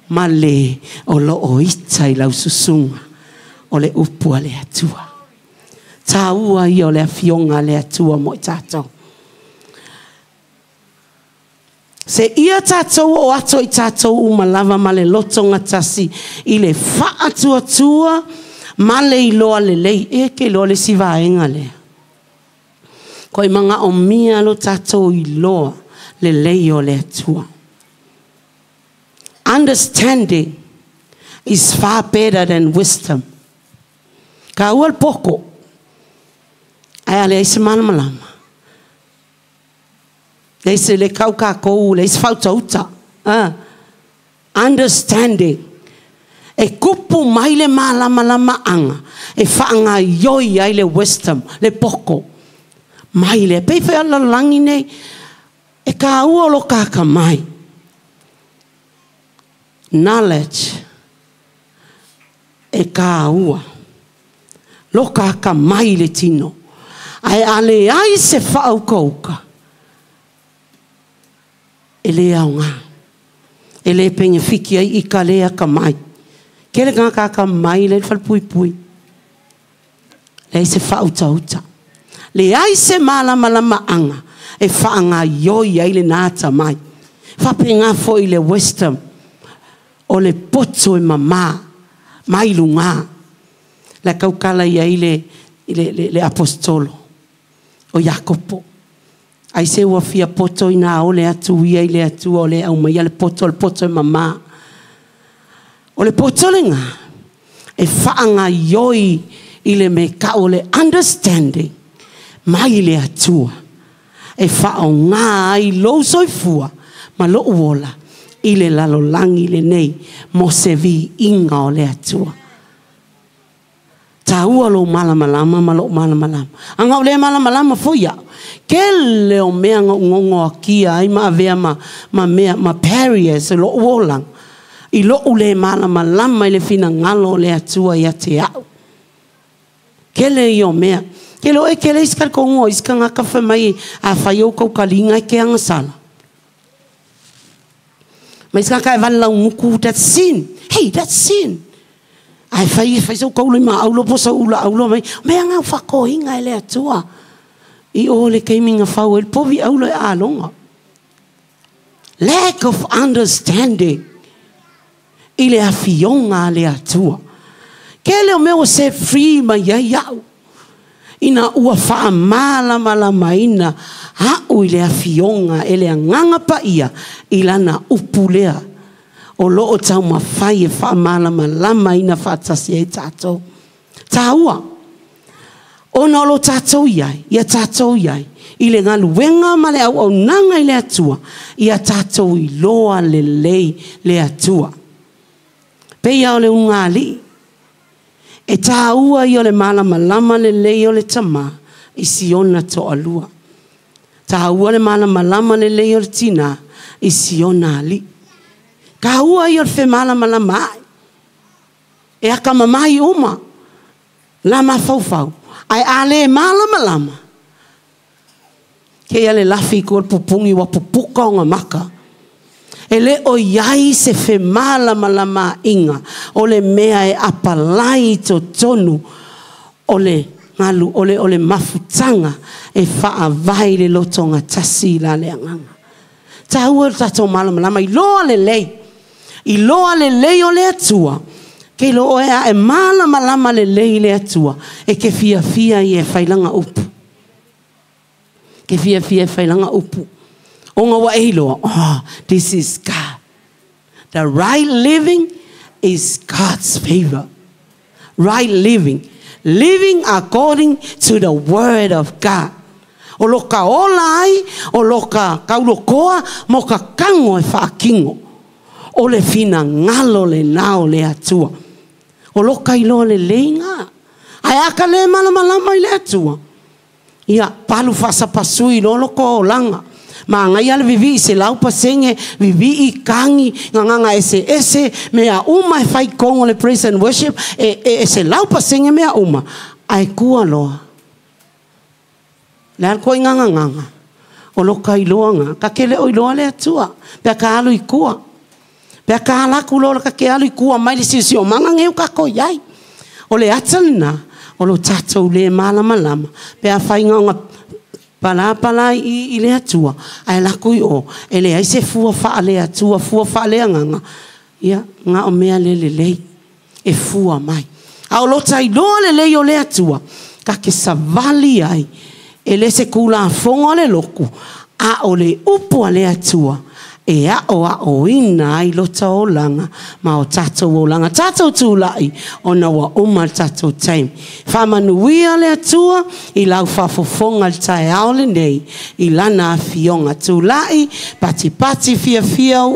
Ma le o lo o ita i lau susunga. O le upua le atua. Tāua ia o le afionga le atua mo i tātou. Se ia tātou o ato i tātou umalava ma le loto ngatasi i le whaatuatua ma le iloa le lei. E ke loa le sivaenga lea. Ko i manga o mia lo tātou iloa le lei o le atua. Understanding is far better than wisdom. Ka ual poko. Ai ale ai se malamalama. Le se le kau ka kou, le se whautauta. Understanding. E kupu mai le malamalama anga. E whaanga ioi ai le wisdom, le poko. Mai le, pei whai ala langi nei, e ka ua lo kaka mai. Knowledge. E ka ua. Lo kaka mai le tino. Ai ale ai se whaukauka. E le au ngā. E le penge fiki ai i ka lea ka mai. Ke le ngā ka mai le whalpui pui. Le se whautauta. Le ai se malamalama anga. E whaanga ioi ai le nāta mai. Whape ngā fo i le wisdom. O le poto e mamā. Mai lunga. Le kaukala ia i le apostolo. O Jakopo. Ai se ua fia poto i nā o le atu ia i le atu o le au mai le poto e mamā. O le poto le ngā, e whaanga ioi i le me ka o le understanding mai le atua. E whao ngā ai lou soifua ma lo uola i le lalolangi le nei mo se vi inga o le atua. Tāua lo malamalama ma lo malamalama. Anga o le malamalama foia. Ke le o mea ngongo akia ai ma avea ma mea ma barriers lo uolang. I lo ule malamalama i le fina ngalo le atua ia te au. Ke le i o mea. Ke lo e ke le iskar kongo iska ngaka wha mai a whai o kaukalinga ke anga sala. Mai se tagata e vale laugutu, that's sin. Hey, that's sin. Ae fai fai sau kaula i maaulo po o sau ula aulo mai, mea na ua faatoina e le Atua. I o le taimi na fau ai le povi aulo e aloga. Lack of understanding i le afioga a le Atua. Kele o mea ua set free mai ai au ina ua faamalamalamaina a'u i le Afioga e le Agaga Paia i Lana upu lea o lo o taumafai e faamalamalamaina faatasi ai tatou. Taua, ona o lo tatou i ai, ia tatou i ai i le galuega ma le auaunaga i le Atua, ia tatou iloa lelei le Atua. Pei lava o le ulugalii, e taua ia o le malamalama lelei o le tama i si ona toalua. Taua le malamalama lelei o le tinā i si ona alii. Taua ia o le femalamalamaai. E atamamai uma la mafaufau, ae a le malamalama, kei a le lafi i tua o le pupuni ua pupuka ona maka. E le o i ai se femalamalamaaiga o le mea e apalai i totonu o le galu, o le, o le mafutaga e faavae i le lotogatasi i la le agaga. Taua lo tatou malamalama, iloa lelei, iloa lelei o le Atua. Ke iloa oe a e malamalama lelei i le Atua, e te fiafia ia e fai lana upu. Ke fiafia e fai lana upu. Ona ua e iloa, oh, this is God. The right living is God's favor. Right living. Living according to the word of God. O lo ka ola ai, o lo ka kaulokoa, mo ka kago e faakino. O le finagalo lena o le Atua. O lo ka iloa lelei ga. Ae a ka le malamalama i le Atua, ia, palu faasapasui loa loko olaga. Manaia le vivii 100%, vivii, kagi, gagaga eseese, mea uma e fai i totonu o le praise and worship, e, e, e 100% mea uma, ae tua loa. Le a le ituaiga gagaga? O lo ka iloa ga, ta te le o iloa le Atua, pe a ka alu i tua. Pe a ka ala atu loa ta te alu i tua mai le siosiomaga nei o tatou i ai. O le ata lena o lo tatou le malamalama pe afai na ona palapala i, i le Atua, ae alu atu i o, e leai se fua faale-Atua, fua faale-agaga, ia, na o mea le lelei e fua mai. A o lo ta iloa lelei o le Atua, ta te savali ai, e le se tulafono a le lotu, a o le upu a le Atua e aʻoaʻoina ai lota olaga ma o tatou olaga. Tatou tulai ona ua uma le tatou taimi. Faamanuia le Atua i lau faafofoga i le taeao lenei i Lana Afioga. Tulai, patipati fiafia.